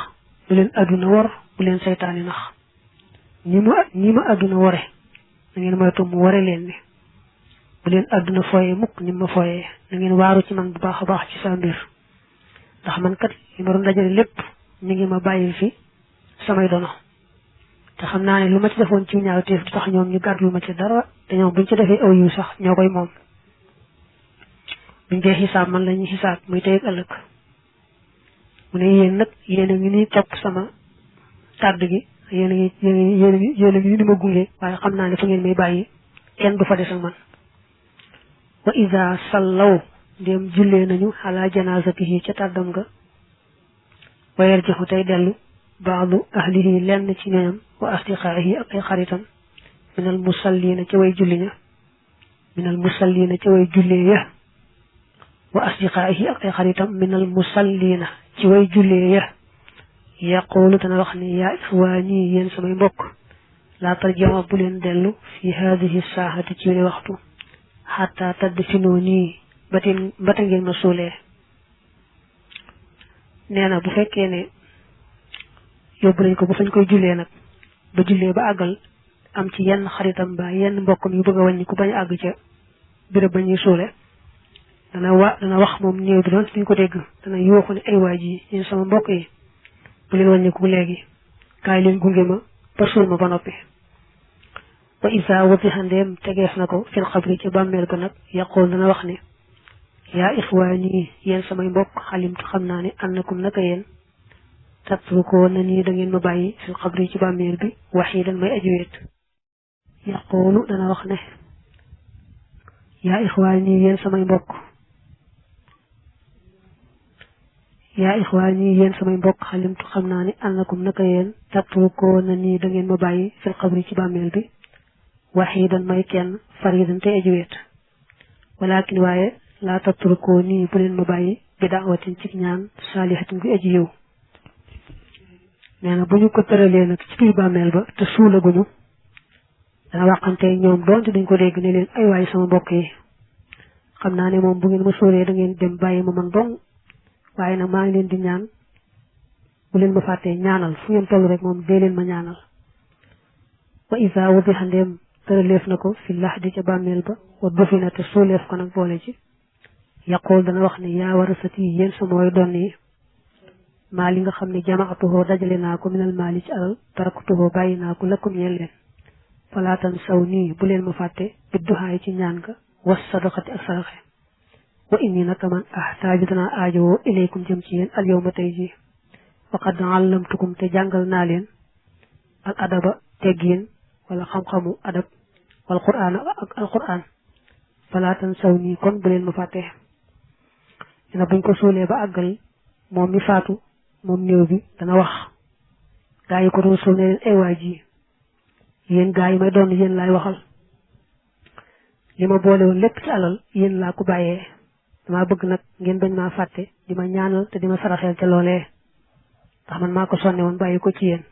bu leen adduna wor bu leen saytaani nax ni ma adduna wore na ngeen moytu mu ware leen ni bu leen adduna fooyee mukk ni ma fooyee na ngeen waaru ci man bu baax a baax ci sa mbir ndax man kat li ma doon dajale lépp mi ngi ma bàyyil fi samay dono te xam naa ne lu ma ci defoon ci ñaaw teef du tax ñoom ñu gàddul ma ci dara te ñoom buñ ci defee aw yu sax ñoo koy moom buñ dee xisaab man la ñuy xisaab muy tey ak ëllëg mu ne yéen nag yéen a ngi ni topp sama tàdd gi yéen a ngi ni ma gunge waaye xam naa ne fa ngeen may bàyyi kenn du fa des ak man wa iza sallaw ndéem jullee nañu ala janaazatihi ca tàddam nga wa yarjaxu tey dellu baadu ahlihi lenn ci ñoñam wa asdiqaahi ak ay xaritam minal musallina ca way julli ña minal musallina ca way jullee ya wa asdiqaahi ak ay xaritam minal musallina ci way jullee ya yaqulu dana wax ne yaa ixwaani yéen samay mbokk laa tarjama bu leen dellu fi haadihi saahati ci wile waxtu xataa tadd finoo nii bata ngeen ma suulee nee na bu fekkee ne yóbbu nañ ko ba fañ koy jullee nag ba jullee ba àggal am ci yenn xaritam ba yenn mbokkam yu bëgg a wàññi ku bañ a àgg ca béréb ba ñuy suule dana wax moom néew bi doon suñ ko dégg dana yooxu ne ay waay ji yéen sama mbokk yi bu leen wàññiku léegi kaay leen gunge ma ba suul ma ba noppi wa isa wati xandeem tegeef na ko fil xabri ci bàmmeel ba nag yaqool dana wax ne yaa ixwaani yéen samay mbokk xalimtu xam naa ne annakum naka yéen tatrukoon na nii da ngeen ma bàyyi fil xabri ci bàmmeel bi waxiidan may aji wéet yaquulu dana wax ne yaa ixwaani yéen samay mbokk xalimtu xam naa ne annakum naka yéen tatrukoon na nii da ngeen ma bàyyi fil xabri ci bàmmeel bi waxiidan may kenn faridan te aji wéet walakin waaye laa tatrukoo nii bu leen ma bàyyi bi daawatin ci ñaan saalihatin gu aji yow nee na bu ñu ko tëralee nag ci biir bàmmeel ba te suulaguñu dana waxante ñoom doonte dañ ko dégg ne leen ay waay sama mbokk yi xam naa ne moom bu ngeen ma sóolee da ngeen dem bàyyi ma man dong waaye nag maa ngi leen di ñaan bu leen ma fàttee ñaanal fu ngeen toll rek moom dee leen ma ñaanal wa isa wudixa ndeem tëraleef na ko fi laxdi ca bàmmeel ba wa dufina te suuleef ko nag boole ci yaqul dana wax ne yaa warasati yéen sama way doon yi maa li nga xam ne jamaatuhoo dajale naa ko minal maali ci alal taraktuhoo bàyyi naa ko lakum ñeel leen falaatan saw nii bu leen ma fàtte bidduhaay ci ñaan ga was sadaqati ak saraxe wa inni naka man ahtaaju danaa aajowoo ilaykum jëm ci yéen al yawma tey ji wa qad allamtukum te jàngal naa leen al adaba teggiin wala xam-xamu adab wal qur'aan ak al qur'aan falaatan saw nii kon bu leen ma fàtte dina buñ ko suulee ba àggal moom mi faatu moom néew bi dana wax gaa yi ko doon suul ne leen ay waay ji yéen gaa yi may doon yéen laay waxal li ma boole woon lépp ci alal yéen laa ko bàyyee dama bëgg nag ngeen bañ maa fàtte di ma ñaanal te di ma saraxeel ca loolee ndax man maa ko sonne woon bàyyi ko ci yéen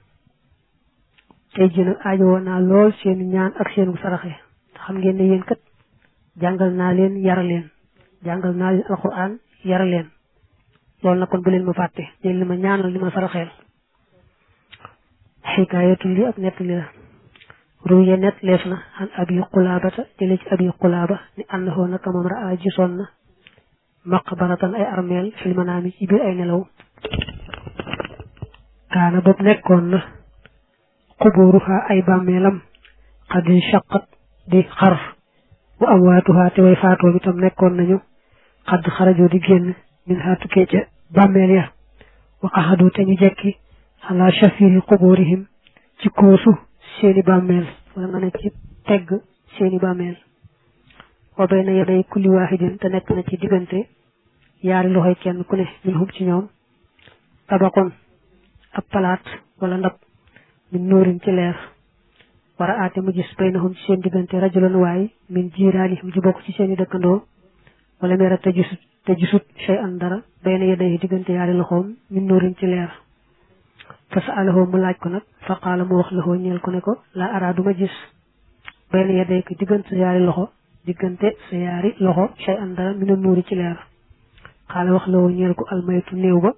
tey ji nag aajo woon naa lool seeni ñaan ak seenu saraxe te xam ngeen ne yéen kat jàngal naa leen yara leen jàngal naa leen alxuraan yara leen loolu nag kon bu leen ma fàtte leen li ma ñaanal li ma saraxeel xikaayatu li ak nettali la ruye net lees na an abi qulaabata jële ci abi qulaaba ni annahu naka moom raa gisoon na maqbaratan ay armeel fil manaami ci biir ay nelaw kaana boobu nekkoon na quburuha ay bàmmeelam xad shaqat di xar wa amwaatuha te way faatoo itam nekkoon nañu xad xarajoo di génn min ha tukkee ca bàmmeel ya wa qaxadu te ñu jekki ala shafiri quburihim ci koosu seeni bàmmeel wala nga ne ci tegg seeni bàmmeel wa bayna yaday kulli waahidin te nekk na ci diggante yaari loxoy kenn ku ne minhum ci ñoom tabaqon ab palaat wala ndab min nuurin ci leer wara aate mu gis baynahum ci seen diggante rajulan waay min jiiraanihim ji bokk ci seeni dëkkandoo wala meera te gisut shay an dara bayna yaday diggante yaari loxoom min nuurin ci leer fa sa'alahu mu laaj ko nag fa qaala mu wax lahu ñeel ko ne ko laa araadu ma gis bayna yaday ko diggante sa yaari loxo shay an dara min nuuri ci leer qaala wax lahu ñeel ko almaytu néew ba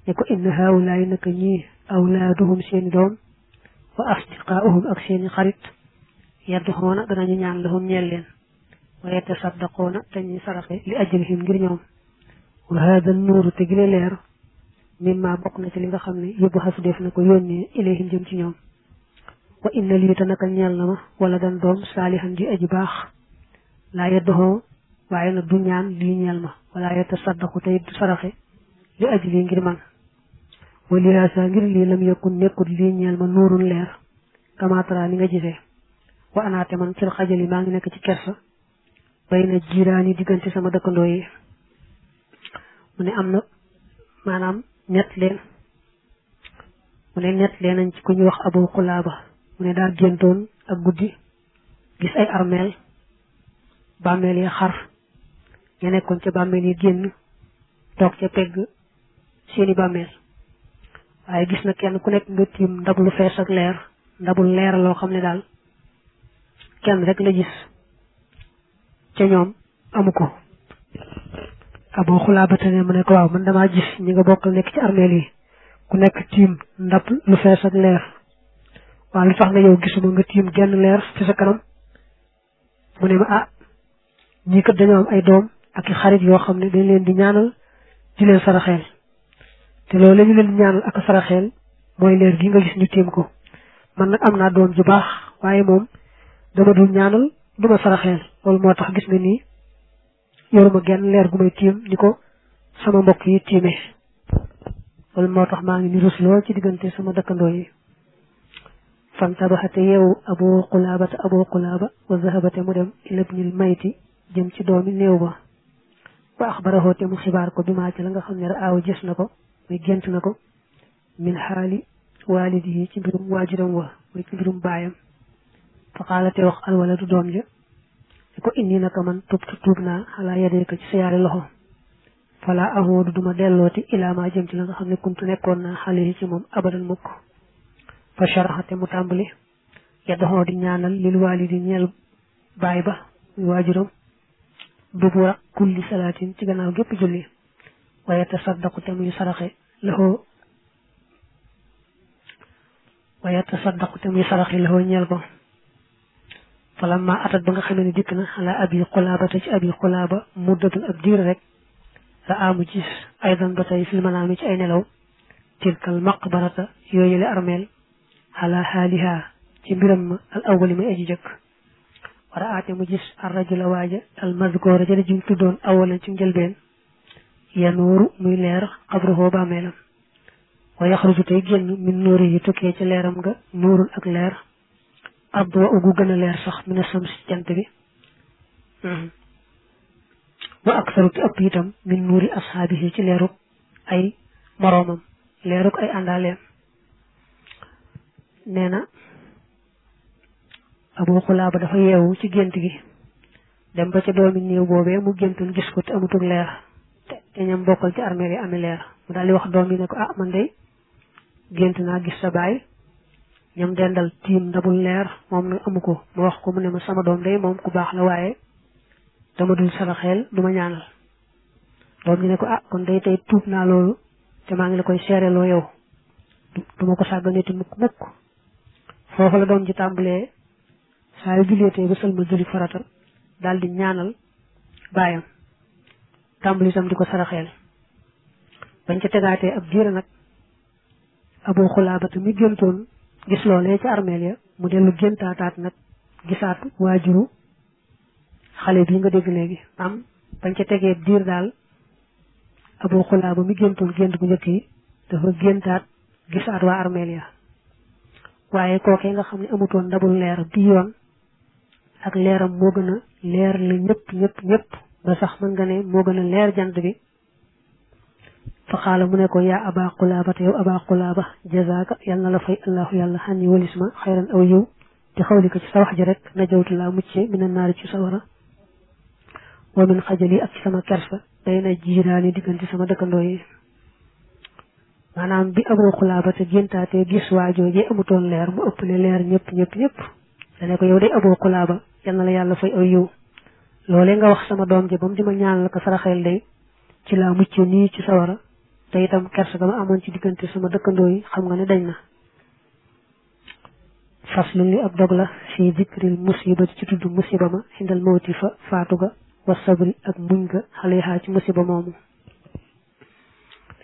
ne ko inna haawulaay naka ñii awlaaduhum seeni doom wa asdiqaa'uhum ak seeni xarit yadduxoona danañu ñaan lahum ñeel leen wa yatasaddaqoona dañuy saraxe li ajlihim ngir ñoom wa haada nuuru te gile leer mimma bokk na ci li nga xam ne yóbbu xasu def na ko yónnee ilayhim jëm ci ñoom wa inna lii te naka ñeel na ma wala dan doom saalihan ji aji baax laa yadduxoo waaye nag du ñaan lii ñeel ma wala yatasaddaqu te du saraxe li ajli ngir man wa lihaasa ngir lii lam yakun nekkut lii ñeel ma nuurun leer kamaatara ni nga gisee wa anaate man fil xajali maa ngi nekk ci kersa bay na jiiraani diggante sama dëkkandoo yi mu ne am na maanaam nett leen nañ ci ku ñu wax abu qulaaba mu ne daa géntoon ak guddi gis ay armeel bàmmeel yi xar ña nekkoon ca bàmmeel yi génn toog ca pegg seeni bàmmeel waaye gis na kenn ku nekk nga tiim ndab lu fees ak leer ndabul leer loo xam ne daal kenn rek la gis ca ñoom amu ko Abu Xulaaba ne mu ne ko waaw man damaa gis ñi nga bokkal nekk ci armeel yi ku nekk tiim ndab lu fees ak leer waaw lu tax nga yow gisuma nga tiim genn leer fi sa kanam mu ne ma ah ñii kat dañoo am ay doom ak i xarit yoo xam ne dañ leen di ñaanal di leen saraxeel te loolu la ñu leen di ñaanal ak saraxeel mooy leer gi nga gis ñu tiim ko man nag am naa doom ju baax waaye moom dama dul ñaanal duma saraxeel loolu moo tax gis nga nii yoruma genn leer gu may tiim ni ko sama mbokk yi tiimee loolu moo tax maa ngi ni rus lool ci diggante sama dëkkandoo yi fantabaxate yeewu abu qulaaba wa zahabate mu dem ila ibnil mayti jëm ci doomi néew ba ba axbarahu te mu xibaar ko bi maa ci la nga xam ne raaw gis na ko muy gént na ko min xaali waalidihi ci mbirum waajuram wa muy ci mbirum baayam fa xaalate wax alwaladu doom ja di ko indi naka man tuub naa xalaa yadee ko ci sa yaari loxo fala ahoodu duma dellooti ilaa ma jëm ci la nga xam ne kuntu nekkoon naa xale yi ci moom abadan mukk fa sharaxate mu tàmbali yaddoxoo di ñaanal lil waalidi ñeel baay ba muy waajuram dubura kulli salaatin ci gannaaw gépp julli waaye tasaddaqu te muy saraxe laxoo ñeel ko falamma atat ba nga xamee ne dikk na xalaa abi xulaaba te ci abi xulaaba muddatun ab diir rek ra amu gis aydan ba tey fil manaami ci ay nelaw tilkal maqbarata yooyule armeel xalaa xaaliha ci mbiram ma al awwali may aji jëkk wara aate mu gis ar rajula waaja al mazkoora jële juñ tuddoon awalan ci njëlbeen yanuuru muy leer xabruhoo bàmmeelam wa yaxruju tey génn min nuuri yi tukkee ci leeram nga nuurul ak leer adwa ugu gën a leer sax mina sams jant bi wa aksaru te ëpp itam min nuuri ashaabihi ci leeruk ay moroomam leeruk ay àndaaleem nee na abu xulaaba dafa yeewu ci gént gi dem ba ca doomi néew boobee mu géntoon gis ko te amutug leer te ñam bokkal ci armeel yi ami leer mu daal di wax doom yi ne ko man day gént naa gis sa baay ñam dendal tiim ndabul leer moom nag amu ko ma wax ko mu ne ma sama doom day moom ku baax la waaye dama dul saraxeel du ma ñaanal doom ji ne ko kon day tey tuub naa loolu te maa ngi la koy seereloo yow du ma ko sàgganeti mukk foofu la doom ji tàmbalee saa yu julleetee ba sëlma julli farata daal di ñaanal baayam tàmbali itam di ko saraxeel bañ ca tegaatee ab diir nag abu xulaaba te mi géntoon gis loolee ci armeel ya mu dellu géntaataat nag gisaat waajuru xale bii nga dégg léegi bañ ca tegee diir daal abu xulaaba mi géntoon gént bu njëkk yi dafa géntaat gisaat waa armeel ya waaye kookee nga xam ne amutoon ndabul leer bi yoon ak leeram moo gën a leer la ñëpp ba sax mën nga ne moo gën a leer jant bi fa xaala mu ne ko yaa aba xulaaba te yow aba xulaaba jazaaka yal na la fay allahu yàlla xan yi walis ma xayran aw yiw te xawli ko ci sa wax ji rek na jawtu laa mucce mina naari ci sawara wa min xajali ak ci sama kersa day na jiiraani diggante sama dëkkandoo yi maanaam bi abu xulaaba te géntaatee gis waajooje amutoon leer mu ëppale leer ñëpp dane ko yow day abu xulaaba yal na la yàlla fay aw yiw loolee nga wax sama doom ji ba mu di ma ñaanal ko saraxeel day ci laa mucce nii ci sawara te itam kersa ga ma amoon ci diggante sama dëkkandoo yi xam nga ne dañ na faslu li ab dog la fii dikril musiba ci tudd musiba ma xindal mawti fa faatu ga wa sabri ak muñ ga xale yaa ci musiba moomu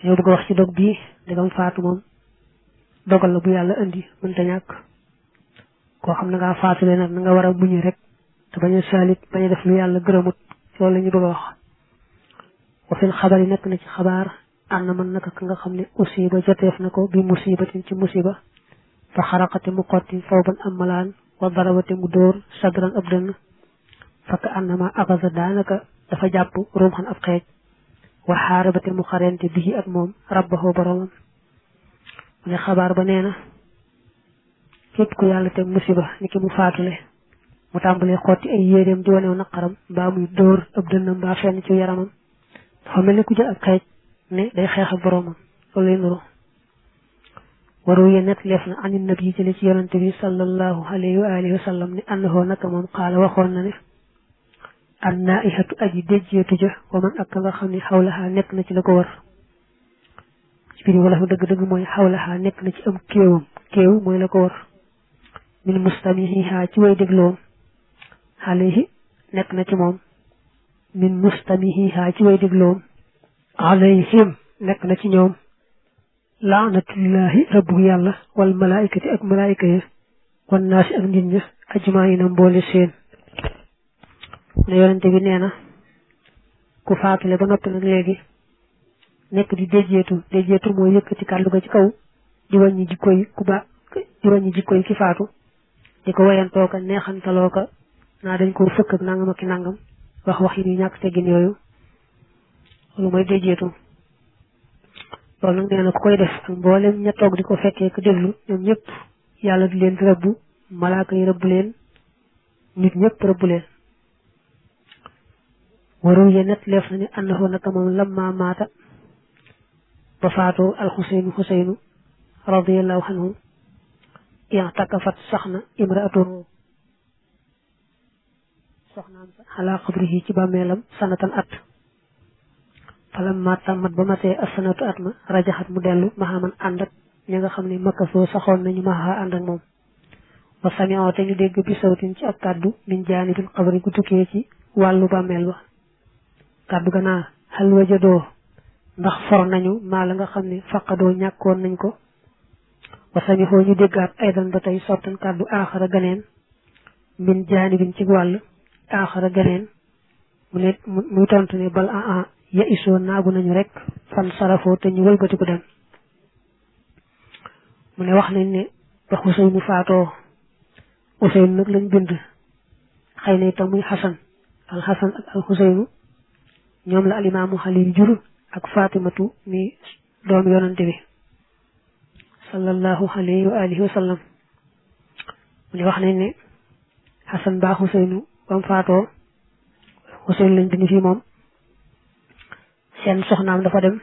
dañoo bëgg a wax ci dog bii dagam faatu moom dogal la bu yàlla indi mënta ñàkk koo xam ne ngaa faatule nag na nga war a muñi rek te bañ a saalit bañ a def lu yàlla gërëmut loolu la ñu bëgg a wax wa fil xabari nekk na ci xabaar ànd man naka ka nga xam ne usiba joteef na ko bi musibatin ci musiba fa xaraqate mu xotti fawban am malaan wa darabate mu dóor sadran ab dënn fakk annama axasa daanaka dafa jàpp ruum xan ab xeej wa xaarabate mu xarente bii ak moom rabbahu boromam mu ne xabaar ba nee na képp ku yàlla teg musiba ni ki mu faatule mu tàmbalee xotti ay yéreem di wanew naqaram mbaa muy dóor ab dënnam mbaa fenn ci yaramam dafa mel ni ku jël ab xeej ne day xeex ak boromam loolu lay nuru waru ye net leef na anin nabi jële ci yonante bi sallallahu alayhi wa alihi wa sallam ni annahu naka moom xaala waxoon na ne an naihatu aji déjjeetu ja wa man ak nga xam ne xawlaxaa nekk na ci la ko war ci biir wala fa dëgg-dëgg mooy xawlaxaa nekk na ci am kéew mooy la ko war min mustamihiha ci way dégloom alayhi nekk na ci moom min mustamihiha ci way dégloom alayhim nekk na ci ñoom laanatullahi rabbu yàlla wal malaikati ak malaayika ya wan naasi ak nit ña ajmaina mboole seen ne yonente bi nee na ku faatule ba noppi nag léegi nekk di déjeetu mooy yëkkati kàddu ga ci kaw di wàññi jikkoy ki faatu di ko wayantoo ka neexantaloo ka naa dañ ko fëkk ak nangam ak ki nangam wax yi ñàkk teggin yooyu loolu mooy déjeetu loolu nag nee na ku koy def ak mboolem ña toog di ko fekkee ko déglu ñoom ñëpp yàlla di leen di rëbbu malaaka yi rëbbu leen nit ñëpp rëbbu leen waru ye net leef na ni annahu naka moom lamma maata ba faatoo alxuseynu radiyallahu anhu i'takafat sax na imraatu soxnaam sa ala qabrihi ci bàmmeelam sanatan at falamma tammat ba matee asanatu at ma rajaxat mu dellu maxaman ànd ak ña nga xam ne makkasoo saxoon nañu maxaa ànd ak moom wa sami'oo te ñu dégg bi sawtin ci ak kàddu min jaanibil qabri gu tukkee ci wàllu bàmmeel ba kàddu ga naa hal wajadoo ndax for nañu maa la nga xam ne faqadoo ñàkkoon nañ ko wa sami'oo ñu déggaat aydan ba tey sottan kàddu aaxara ganeen min jaanibin ci wàll aaxara ganeen mu ne muy tontu ne bal ya isoo naagu nañu rek fan sarafoo te ñu wëlbatiku dem mu ne wax nañ ne ba Xuseynu faatoo Xuseynu nag lañ bind xëy na itam muy Xasan ak al Xuseynu ñoom la alimaamu Xali jur ak Fatimatu mi doom yonante bi sallallahu alayhi wa alihi wa sallam mu ne wax nañ ne Xasan baa Xuseynu ba mu faatoo Xuseynu lañ bind fii moom seen soxnaam dafa dem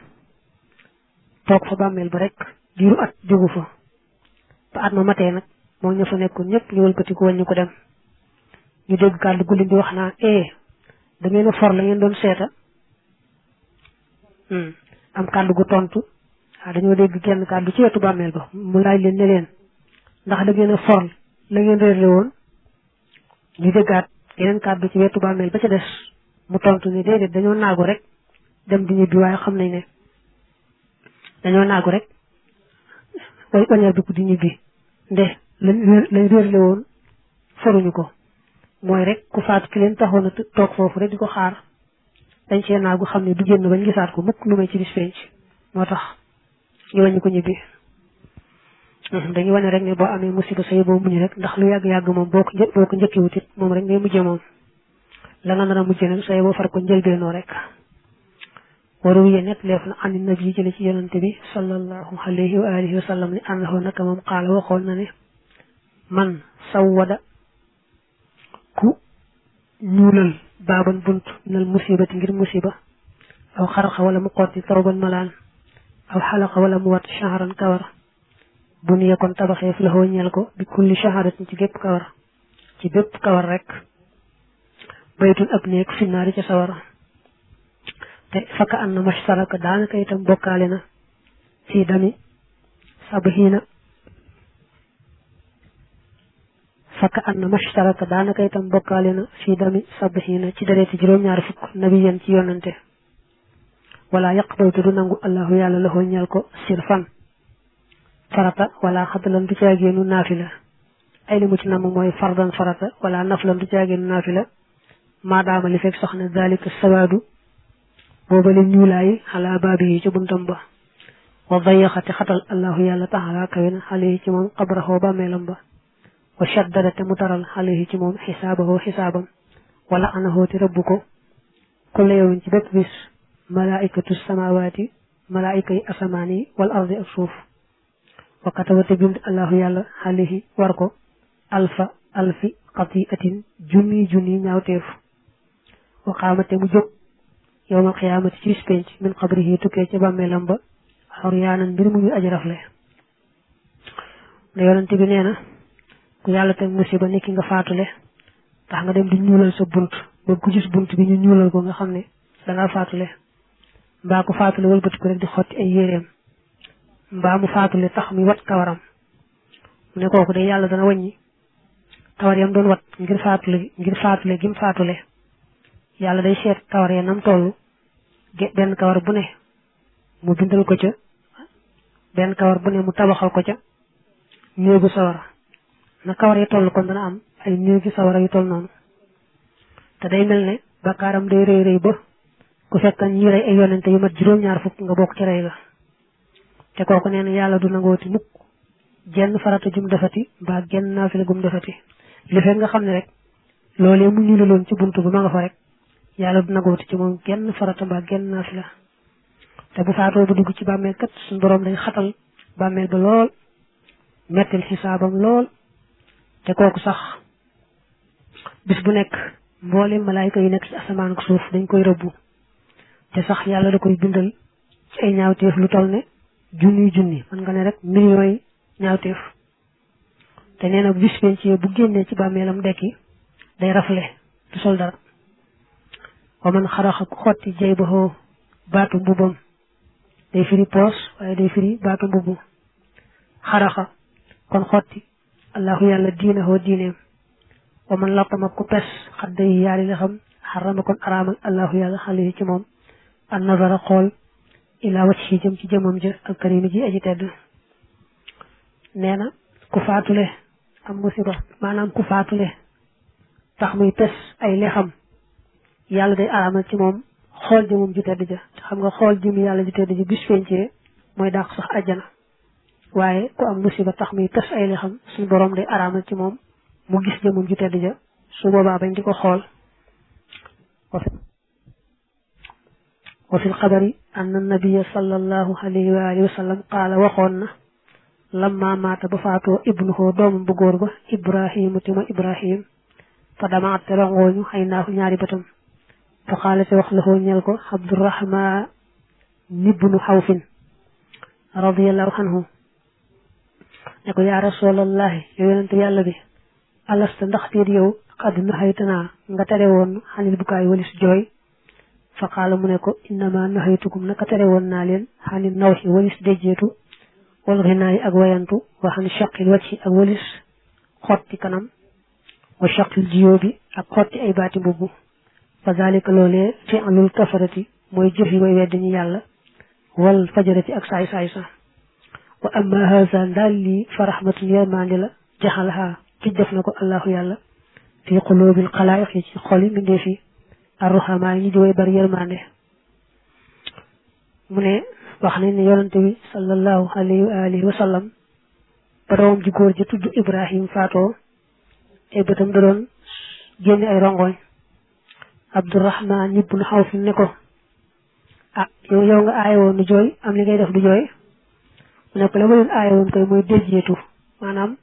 toog fa bàmmeel ba rek diiru at jógu fa ba at ma matee nag moom ña fa nekkoon ñëpp ñu wëlbatiku wàññi ko dem ñu dégg kàddu gu leen di wax naa da ngeen a for la ngeen doon seeta am kàddu gu tontu dañoo dégg genn kàddu ci wetu bàmmeel ba mu laaj leen ne leen ndax da ngeen a for la ngeen réerle woon ñu déggaat yeneen kàddu ci wetu bàmmeel ba ca des mu tontu ni déedéet dañoo naagu rek dem di ñibbi waaye xam nañ ne dañoo naagu rek wañar bi ku di ñibbi nde lañ réerle woon foruñu ko mooy rek ku faatu ki leen taxoon a toog foofu rek di ko xaar dañ cee naagu xam ne du génn bañ gisaat ko mukk lu may ci bis penc moo tax ñu wàññi ko ñibbi dañuy wane rek ne boo amee musiba say boo muñ rek ndax lu yàgg-yàgg moom boo ko njëkkiwut it moom rek ngay mujje moom la nga nar a mujje nag say boo far ko njëlbeenoo rek waru ye net leef na andi nabi jële ci yonante bi sallallahu alayhi wa alihi wa sallam ni annahu naka moom xaala waxoon na ne man sawwada ku ñuulal baaban bunt minal musibati ngir musiba aw xaraxa wala mu xotti tawban malaan aw xalaqa wala mu wat shahran kawar bu nu yekkoon tabaxeef la ñeel ko bi kulli shahratin ci bépp kawar rek baytun ab néeg finnaari ca sawara te fakka an na mashtaraka daanaka itam bokkaale na fii dami sabhiina ci dareeti juróom-ñaari fukk nabiyan ci yonante wala yaqbaltu du nangu allahu yàlla la ñeel ko sirfan farata wala xadalan du caageenu naafila ay li mu ci namm mooy fardan farata wala naflan du caageenu naafila maadaama li fekk soxna dalika sawaadu booba leen ñuulaay xalaa baabi yi ci buntam ba wa dayaxati xatal allahu yàlla taxalaa kawe na xale yi ci moom xabraxoo bàmmeelam ba wa shaddada te mu taral xale yi ci moom xisaabahoo xisaabam wala anahoo te rëbb ko kulla yawmin ci bépp bis malaikatu samawaati malaayika yi asamaan yi wal ardi ak suuf wa kataba te bind allahu yàlla xale yi war ko alfi xatiatin junni ñaawteef wa qaamate mu jóg yowmal xiyaamati ci bis penc min qabrihi tukkee ca bàmmeelam ba xoryaanan mbir mu ñu aji rafle ne yonente bi nee na ku yàlla teg musiba nekki nga faatule tax nga dem di ñuulal sa bunt ba ku gis bunt bi ñu ñuulal ko nga xam ne danga faatule mbaa ku faatule wëlbatiku rek di xotti ay yéreem mbaa mu faatule tax muy wat kawaram mu ne kooku de yàlla dana wàññi kawar yam doon wat ngir faatule gim faatule yàlla day seet kawar ya nam toll benn kawar bu ne mu bindal ko ca benn kawar bu ne mu tabaxal ko ca néegu sawara na kawar ya toll kon dana am ay néegi sawara yu toll noonu te day mel ne bakkaaram day rëy ba ku fekkan ñi rey ay yonente yu mat juróom-ñaar fukk nga bokk ci rey ga te kooku nee na yàlla du nangooti mukk jenn farata jum defati mbaa genn naafila gum defati li fekk nga xam ne rek loolee mu ñu la loon ci buntu ba ma nga fa rek yàlla du nangooti ci moom genn farata mbaa genn naafila te bu faatoo bu dugg ci bàmmeel kat suñu borom day xatal bàmmeel ba lool mettil xisaabam lool te kooku sax bis bu nekk mboolem malaayka yi nekk ci asamaan ak suuf dañ koy rëbbu te sax yàlla da koy bindal ci ay ñaawteef lu toll ne junni man nga ne rek millions yi ñaawteef te nee na bis pencee bu génnee ci bàmmeelam dekki day rafle du sol dara wa man xaraxa ku xotti jay ba baatu mbubam day firi poos waaye day firi baatu mbubu xaraxa kon xotti allahu yàlla diinahoo diineem wa man lattama ku pes xadda yi yaari la xam xarama kon araamal allahu yàlla xale ci moom an nazara xool ilaa wacc yi jëm ci jëmam ja ak karimi ji aji tedd nee na ku faatule am musiba maanaam ku faatule tax muy pes ay lexam yàlla day araamal ci moom xool jëmam ju tedd ja te xam nga xool jëm yàlla ju tedd ja bis fencee mooy dàq sax àjjana waaye ku am musiba tax muy pes ay lexam suñu borom day araamal ci moom mu gis jëmam ju tedd ja su boobaa bañ di ko xool wa fil xabari anna nabiya sallallahu alayhi wa alihi wa sallam qaala waxoon na lamma maata ba faatoo ibnuhu doomam bu góor ba ibrahimu tima ibrahim fa damaat te rongooñu xëy naahu ñaari bëtam fa xaale te wax laxoo ñel ko abdurahman ibnu xawfin radiallahu anhu ne ko yaa rasulallahi yow yonente yàlla bi alasta ndax tiit yow xad naxaytanaa nga tere woon xanil bukaay walis jooy fa qaala mu ne ko innama naxaytukum naka tere woon naa leen xanil nawxi walis déjjeetu wal xinaayi ak wayantu wa xan shaqil wacci ak walis xotti kanam wa shaqil jiyóobi ak xotti ay baati mbubb fa zalika loolee fi'lul kafarati mooy jëf yi way weddi ñu yàlla wal fajarati ak saay saay sa wa amma haza ndaal lii fa rahmatul yërmande la jaxalaha ci def na ko allahu yàlla fi qulubil xalaayiq yi ci xoli mbindee fi arruhamaa yi ñu di way bari yërmande mu ne wax nañ ne yonante bi sallallahu alayhi wa alihi wa sallam ba doomam ji góor ji tudd ibrahim faatoo ay bëtam da doon génne ay rongoñ abdurahman ibnu xawf ne ko ah yow nga aaye woon nu jooy am li ngay def du jooy mu ne ko la ma leen aaye woon koy mooy déjjeetu maanaam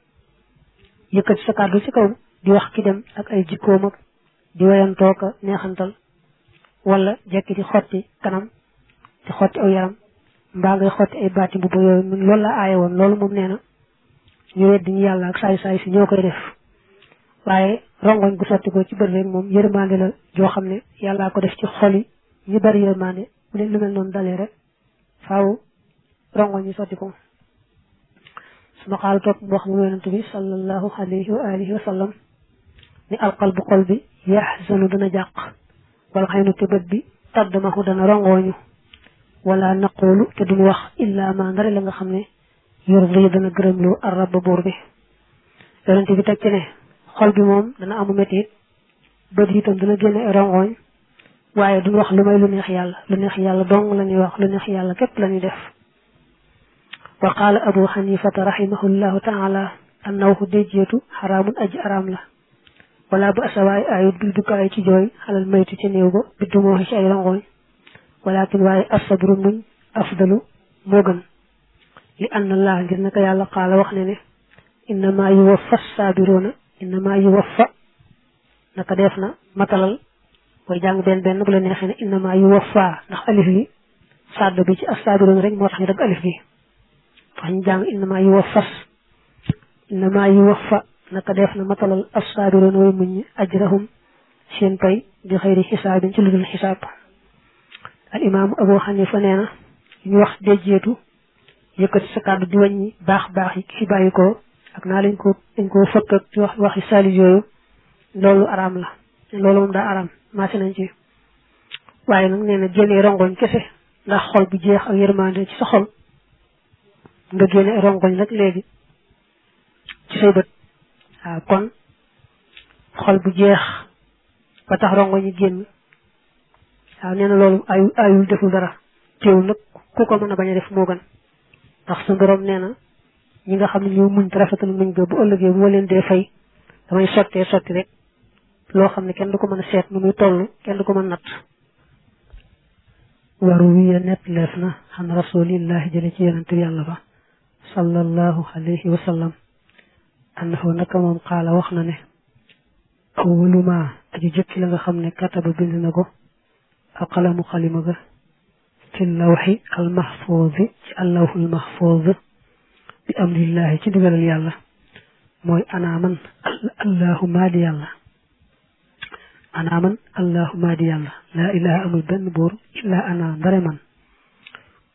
yëkkati sa kàddu ci kaw di wax ki dem ak ay jikkoom ak di wayantoo ka neexantal wala jekki di xotti kanam di xotti aw yaram mbaa ngay xotti ay baati mbubb yooyu loolu la aaye woon loolu moom nee na ñu weddi ñu yàlla ak saay saay si ñoo koy def waaye rongoñ gu sotti ko ci bët rek moom yërmande la joo xam ne yàllaa ko def ci xol yi ñu bari yërmande bu leen lu mel noonu dalee rek faaw rongoñ yi sotti ko suma xaal topp mu wax mu yonent bi sallallahu alayhi wa alihi wa sallam ni alqalbu xol bi yaxzanu dana jàq wala xëy na te bët bi taddamahu dana rongooñu wala naqoolu te duñu wax illa ma ndare la nga xam ne yurdi dana gërëmloo arraba buur bi yonent bi teg ci ne xol bi moom dana amu métit bët yi itam dana génne ay rongooñ waaye duñu wax lu may lu neex yàlla dong la ñuy wax lu neex yàlla képp la ñuy def wa qaala abu xanifata rahimahullahu taala annawhu déjjeetu xaraamun aji araam la wala bu asawaay ayut bil bukaay ci jooy xalal maytu ci néew ba biddu moo ci ay rongooñ walakin waaye asabru muñ afdalu moo gën li anna allah ngir naka yàlla qaala wax ne ne innama yuwaffa saabiruna innama yuwaffa naka def na matalal koy jàng benn bu la neexee ne innama yuwaffa ndax alif yi sàdd bi ci assaabiruna rek moo tax ñu dagg alif gi wax ñu jàng innama yuwaffa naka def na matalal assaabiruna way muñ ajrahum seen pay di xëyri xisaabin ci lu dul xisaab al imaamu abu xanifa nee na ñu wax déjjeetu yëkkati sa kàddu di wàññi baax yi fi bàyyi ko ak naa dañ koo fëkk ak di wax waxi saali yooyu loolu araam la loolu moom daa araam maase nañ ci waaye nag nee na génnee rongoñ kese ndax xol bu jeex ak yërmande ci sa xol nga génne rongoñ rek léegi ci say bët waaw kon xol bu jeex ba tax rongoñ yi génn waaw nee na loolu ayul deful dara teewul nag ku ko mën a bañ a def moo gën ndax su borom nee na ñi nga xam ne ñoo muñ te rafetal muñ ga bu ëllëgee bu ma leen dee fay damay sotti rek loo xam ne kenn du ko mën a seet nu muy toll kenn du ko mën natt waru wiya net leef na xan rasulillahi jële ci yonente yàlla ba sallallahu alayhi wa sallam annahu naka moom xaala wax na ne awwalu ma aji jëkki la nga xam ne kataba bind na ko alqalamu xalima ga fi lawxi almahfuuzi ci allawxul mahfuuz bi amrillahi ci digalal yàlla mooy anaaman allahuma di yàlla anaaman allahuma di yàlla laa ilaha amul benn buur illa ana ndare man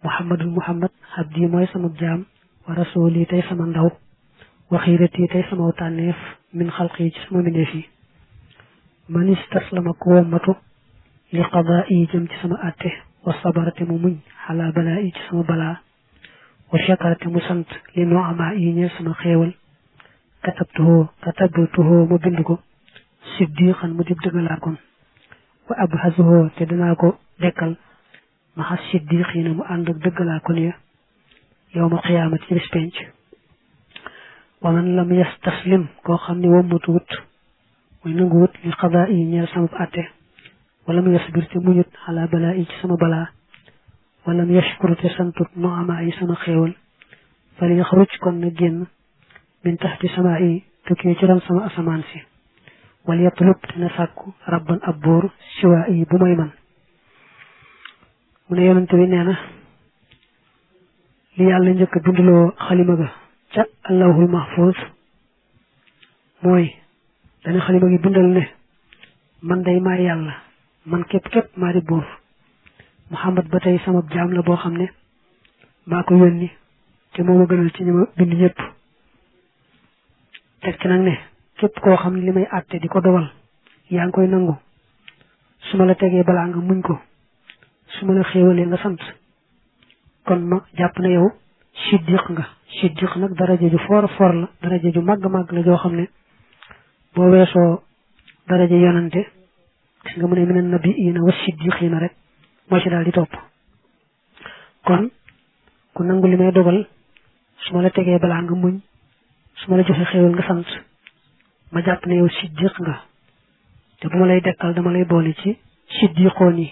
muhammadul muhammad abdi mooy sama jaam wa rasuli tey sama ndaw wa xiirati tey sama tànneef min xalqi ci sama mbindeef yi man istaslama ku wommatu li qadaa yi jëm ci sama àtte wa sabarate mu muñ xalaa balaa yi ci sama balaa wa shakarate mu sant li nooama yi ñeel sama xéewal katabtuhu ma bind ko siddiqan mu dib dëggalaakoon wa abhazuhu te dinaa ko dekkal maxa siddiqiina mu ànd ak dëggalaakoon ya yawmal qiyaamati ci bis penc wa man lam yastaslim koo xam ne wommatu wut mooy nangu wut li qadaa yi ñeel sama àtte wala mu yasbir te muñut xalaa balaa yi ci sama balaa wala mu yashkuru te santut nooama yi sama xéewal fali yaxruj kon na génn min taxti sama yi tukkee ci ron sama asamaan si wal yatlub te na sàkku rabban ab buur siwaa yi bu may man mu ne yonente bi nee na li yàlla njëkk a binduloo xalima ga ca allahul mahfuz mooy dana xalima gi bindal ne man day maa yàlla man képp maa di buur muhammad ba tey sama jaam la boo xam ne maa ko yónni te moo ma gënal ci ñi ma bind ñëpp teg ci nag ne képp koo xam ne li may àtte di ko dogal yaa ngi koy nangu su ma la tegee balaa nga muñ ko su ma la xéewalee nga sant kon ma jàpp na yow siddiq nag daraja ju foor la daraja ju màgg la joo xam ne boo weesoo daraja yonante gis nga mu ne minan nabiyyiina wa siddiqiina rek moo ci daal di topp kon ku nangu li may dogal su ma la tegee balaa nga muñ su ma la joxe xéewal nga sant ma jàpp ne yow siddiq nga te bu ma lay dekkal dama lay boole ci siddiqoon yi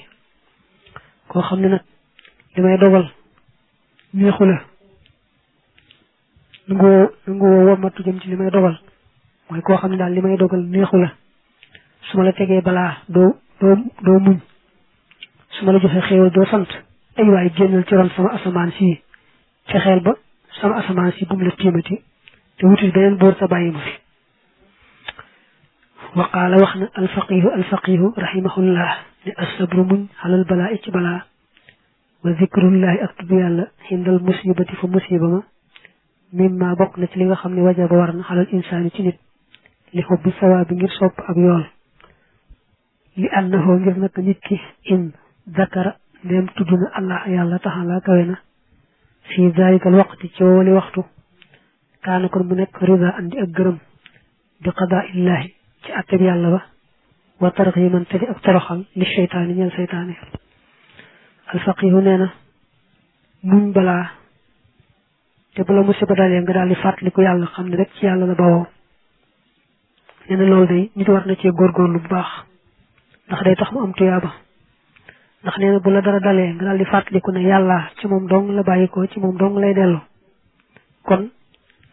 koo xam ne nag li may dogal neexu la nangoo womatu jëm ci li may dogal mooy koo xam ne daal li may dogal neexu la su ma la tegee balaa doo muñ su ma la joxe xéewal doo sant ay waay génnal ci ron sama asamaan si fexeel ba sama asamaan si bu mu la tiimati te wutul beneen boor sa bàyyi ma fi wa qaala wax na alfaqihu rahimahullah ne asabru muñ xalal balaa ci balaa wa zikrullahi ak tudd yàlla xindal musibati fa musiba ma mimma bokk na ci li nga xam ne wajaba war na xalal insaani ci nit li xubbi sawaabi ngir sopp ak yool li annahu ngir naka nit ki in zakara ndéem tudd na allah yàlla taxala kawe na fii zalikal waqti ci woowali waxtu kaana kon mu nekk rida andi ak gërëm bi qadaa illahi ci atteb yàlla ba wa tarximan te di ak toroxal li seytaani ñeel seytaane alfaqihu nee na muñ balaa te bala musiba dalee nga daal di fàttaliku yàlla xam ne rek ci yàlla la bawoo nee na loolu day nit war na cee góorgóorlu bu baax ndax day tax mu am tuyaaba ndax nee na bu la dara dalee nga daal di fàttaliku ne yàlla ci moom dong la bàyyi ko ci moom dong lay dellu kon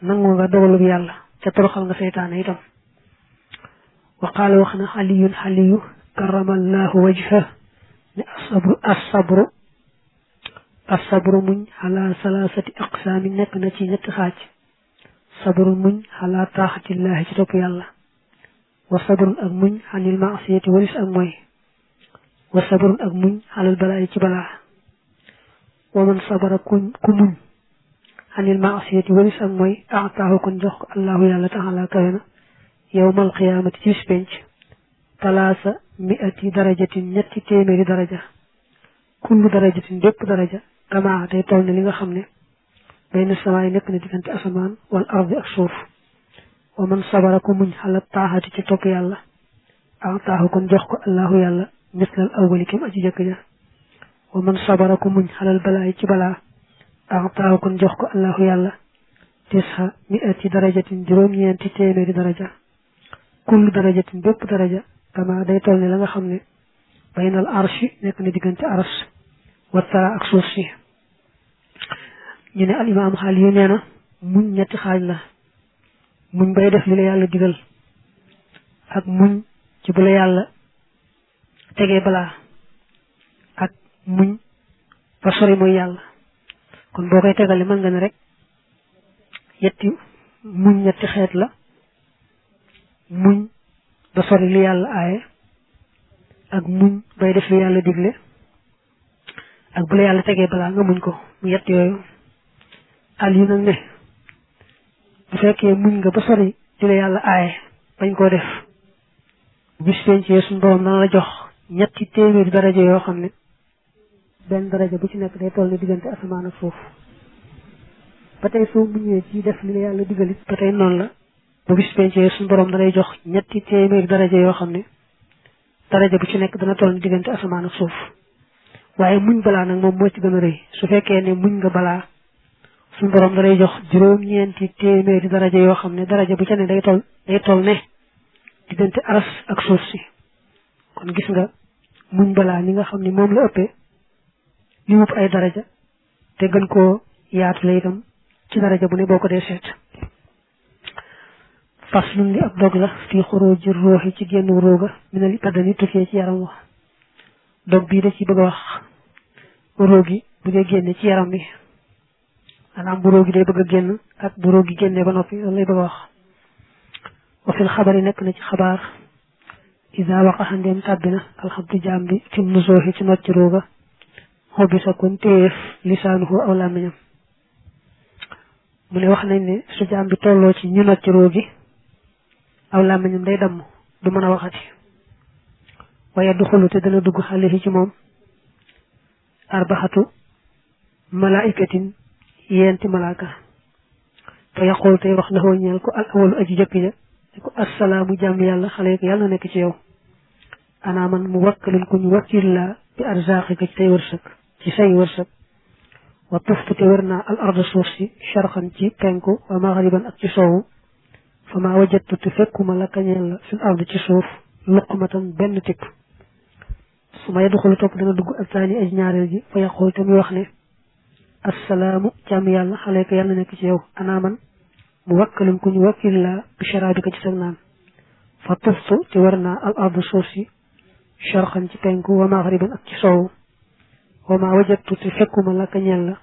nangu nga dogalub yàlla te toroxal nga seytaane itam wa qaala wax na xaliyu karamallahu wajha ne asabru muñ ala salaasati aqsaami nekk na ci ñetti xaaj sabru muñ ala taaxatillahi ci topp yàlla wa sabrun ak muñ xanil maasiyati walis ak mooy wa sabrun ak muñ xalal balaa ci balaa wa man sabara ku muñ xanil maasiyati walis ak mooy ataahu kon jox ko allahu yàlla taala kawe na yawmal qiyaamati ci bis penc talaasa mi'ati darajatin ñetti téeméeri daraja kullu darajatin bépp daraja kama day toll ne li nga xam ne bayna samaay nekk na diggante asamaan wal ardi ak suuf wa man sabara ku muñ xala taaxati ci topp yàlla ataahu kon jox ko allahu yàlla mislal awwali kem aji jëkk ja wa man sabara ku muñ xalal balaa ci balaa ataaw kon jox ko allahu yàlla tisha mi'ati darajatin juróom-ñeenti téeméeri daraja kullu darajatin bépp daraja kama day toll ne la nga xam ne baynal arshi nekk na diggante aras wa tara ak suuf si ñu ne al imaam xaal yu nee na muñ ñetti xaaj la muñ bay def li la yàlla digal ak muñ ci bu la yàlla tegee balaa ak muñ ba sori mooy yàlla kon boo koy tegale mën nga ne rek ñetti xeet la muñ ba sori li yàlla aaye ak muñ bay def li yàlla digle ak bu la yàlla tegee balaa nga muñ ko mu yett yooyu al yu nag ne bu fekkee muñ nga ba sori li la yàlla aaye bañ koo def bis pencee suñu borom dana la jox ñetti téeméeri daraja yoo xam ne benn daraja bu ci nekk day toll ne diggante asamaan ak suuf ba tey soo muñee ci def li la yàlla digalit ba tey noonu la bu bis pencee suñu borom danay jox ñetti téeméeri daraja yoo xam ne daraja bu ci nekk dana toll ne diggante asamaan ak suuf waaye muñ balaa nag moom moo ci gën a rëy su fekkee ne muñ nga balaa suñu borom danay jox juróom-ñeenti téeméeri daraja yoo xam ne daraja bu ci ne day toll ne diggante aras ak suuf si kon gis nga muñ balaa ni nga xam ne moom la ëppee li wub ay daraja te gën koo yaatu la itam ci daraja bu ne boo ko dee seet faslun li ab dog la fii xuruji ruuxi ci génn róoga minal badani tukkee ci yaram wa dog bii da ci bëgg a wax róogi bu dee génne ci yaram bi maanaam bu róogi day bëgg a génn ak bu róogi génnee ba noppi loolu lay bëgg a wax wa fil xabari nekk na ci xabaar isa waqaxa ndeem tàbbi na alxabdu jaam bi fi nusooxi ci not ci róoga xobi sa kon téyeef lisaanuhu aw làmmiñam mu ne wax nañ ne su jaam bi tolloo ci ñu not ci róogi aw làmmiñam day damm du mën a waxati waaye du xulu te dana dugg xale ci moom arbaxatu malaikatin yeenti malaaka fa yaqul tey wax la xoo ñeel ko al awalu aji jëkk ja ne ko assalaamu jàmm yàlla xale ko yàlla nekk ci yow ana man mu wakkalun ku ñu wakkil la bi arzaqika ci say wërsëg ci say wërsëg wa tuftu te wër naa al arda suuf si sharxan ci penku wa maghriban ak ci soowu fa ma wajattu te fekkuma la kañeel la fil ard ci suuf luqmatan benn tipp su ma yadxulu topp dana dugg ak taani aj ñaareel ji fa yaqul te muy wax ne assalaamu jàmm yàlla xale ko yàlla nekk ci yow ana man mu wakkalun ku ñu wakkil la bi sharabika ci sag naan fa tuftu te wër naa al ard suuf si sharxan ci penku wa maghriban ak ci soowu wa ma wajattu te fekkuma la kañeel la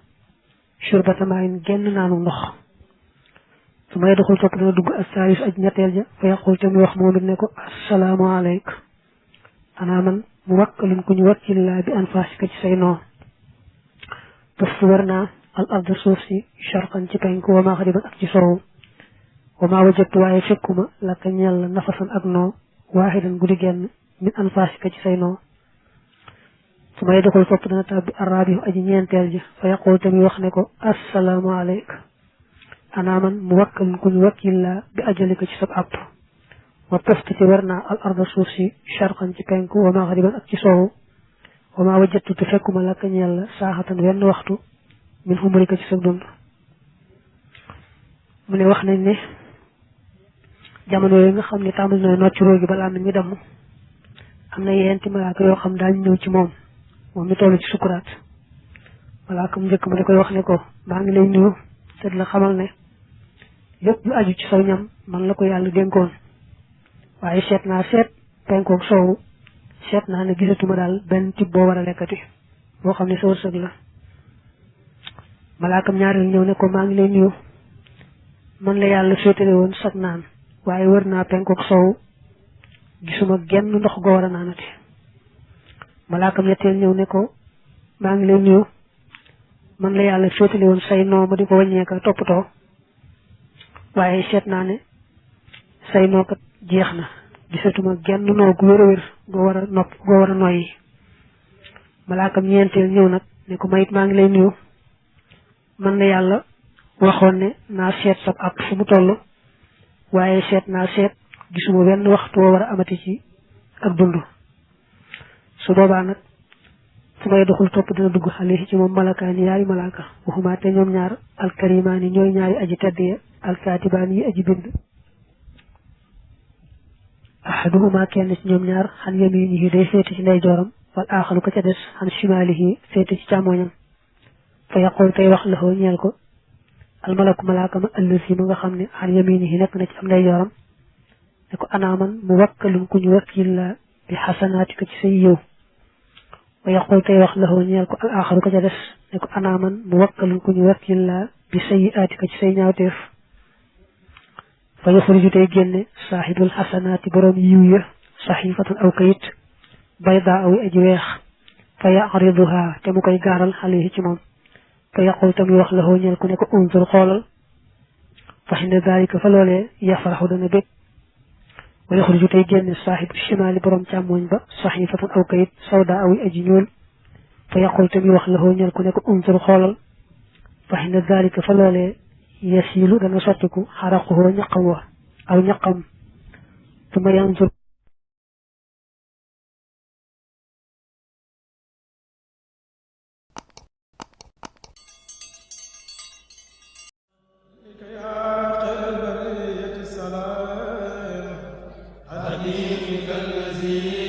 shurbata maayin genn naanu ndox su may doxul topp dana dugg ak saalis aj ñetteel ja fa yaqul te muy wax moom it ne ko assalaamu aleyk ana man mu wakkalun ku ñu wakkil laa bi anfaasika ci say noo tuf wër naa al arda suuf si sharqan ci penku wa maghriban ak ci soowu wa ma wajattu waaye fekkuma la kañeel la nafasan ak noo waaxidan guddi genn min anfaasika ci say noo su may doxul topp dana tàbbi araabi aji ñeenteel ji fa yaqul te muy wax ne ko assalaamu aleyk ana man mu wakkalun ku ñu wakkil laa bi ajalika ci sab àpp wa tuftu te wër naa al arda suuf si sharqan ci penku wa maghriban ak ci soowu wa ma wajattu te fekkuma la kañeel la saaxatan wenn waxtu min xumrika ci sab dund mu ne wax nañ ne jamono yooyu nga xam ne tàmbali na nocc róogi balaa nañ mi damm am na yeenti malaaka yoo xam daañu ñëw ci moom mi toll ci sukuraat malaaka mu njëkk ma da koy wax ne ko maa ngi lay nuyu te la xamal ne lépp lu aju ci saw ñam man la ko yàlla dénkoon waaye seet naa seet penkoog soowu seet naa ne gisatuma daal benn tib boo war a lekkati boo xam ne sa wërsëg la malaakam ñaareel ñëw ne ko maa ngi lay nuyu man la yàlla féetale woon sag naan waaye wër naa penkoog soowu gisuma genn ndox goo war a naanati malaakam ñetteel ñëw ne ko maa ngi lay nuyu man la yàlla féetale woon say noo ma di ko wàññeeka toppatoo waaye seet naa ne say nookat jeex na gisatuma genn noo gu wér a wér goo war a noyyi malaakam ñeenteel ñëw nag ne ko mayit maa ngi lay nuyu man la yàlla waxoon ne naa seet sab àpp fu mu toll waaye seet naa seet gisuma benn waxtu woo war a amati ci ak dund su boobaa nag fu may doxul topp dina dugg xale ci moom malakaani yaari malaaka waxuma te ñoom ñaar alkarimaani ñooy ñaari aji tedd ya alkaatibaani yi aji bind ahaduhuma kenn ci ñoom ñaar xan yaminihi day féete ci ndeyjooram wal aaxaru ko ca des xan shimaalihi féete ci càmmoñam fa yaqul tey wax la ñeel ko almalaku malaaka ma allasi ma nga xam ne xan yaminihi nekk na ci am ndeyjooram ne ko anaaman mu wakkalum ku ñu wakkil la bi xasanaatika ci say yiw wa yaqul tey wax la ñeel ko al aaxaru ko ca des ne ko anaaman mu wakkalum ku ñu wakkil la bi sayyiaatika ci say ñaawteef fa yuxriju tey génne saaxibul xasanaati boroom yiw ya saxiifatan aw kayit baydaa aw aji weex fa yariduha te mu koy gaaral xale ci moom fa yaqul tamit wax la ñeel ku ne ko unzur xoolal fa xinde daalika fa loolee yafraxu dana bég wa yaxruju tey génne saaxibu shimaali borom càmmooñ ba saxiifatan aw kayit sawda aw aji ñuul fa yaqul tamit wax la ñeel ku ne ko unzur xoolal fa xinde daalika fa loolee yasiilu dana sottiku xaraquhu ñaqam wa aw ñaqam tuma yanzur حبيبك الذي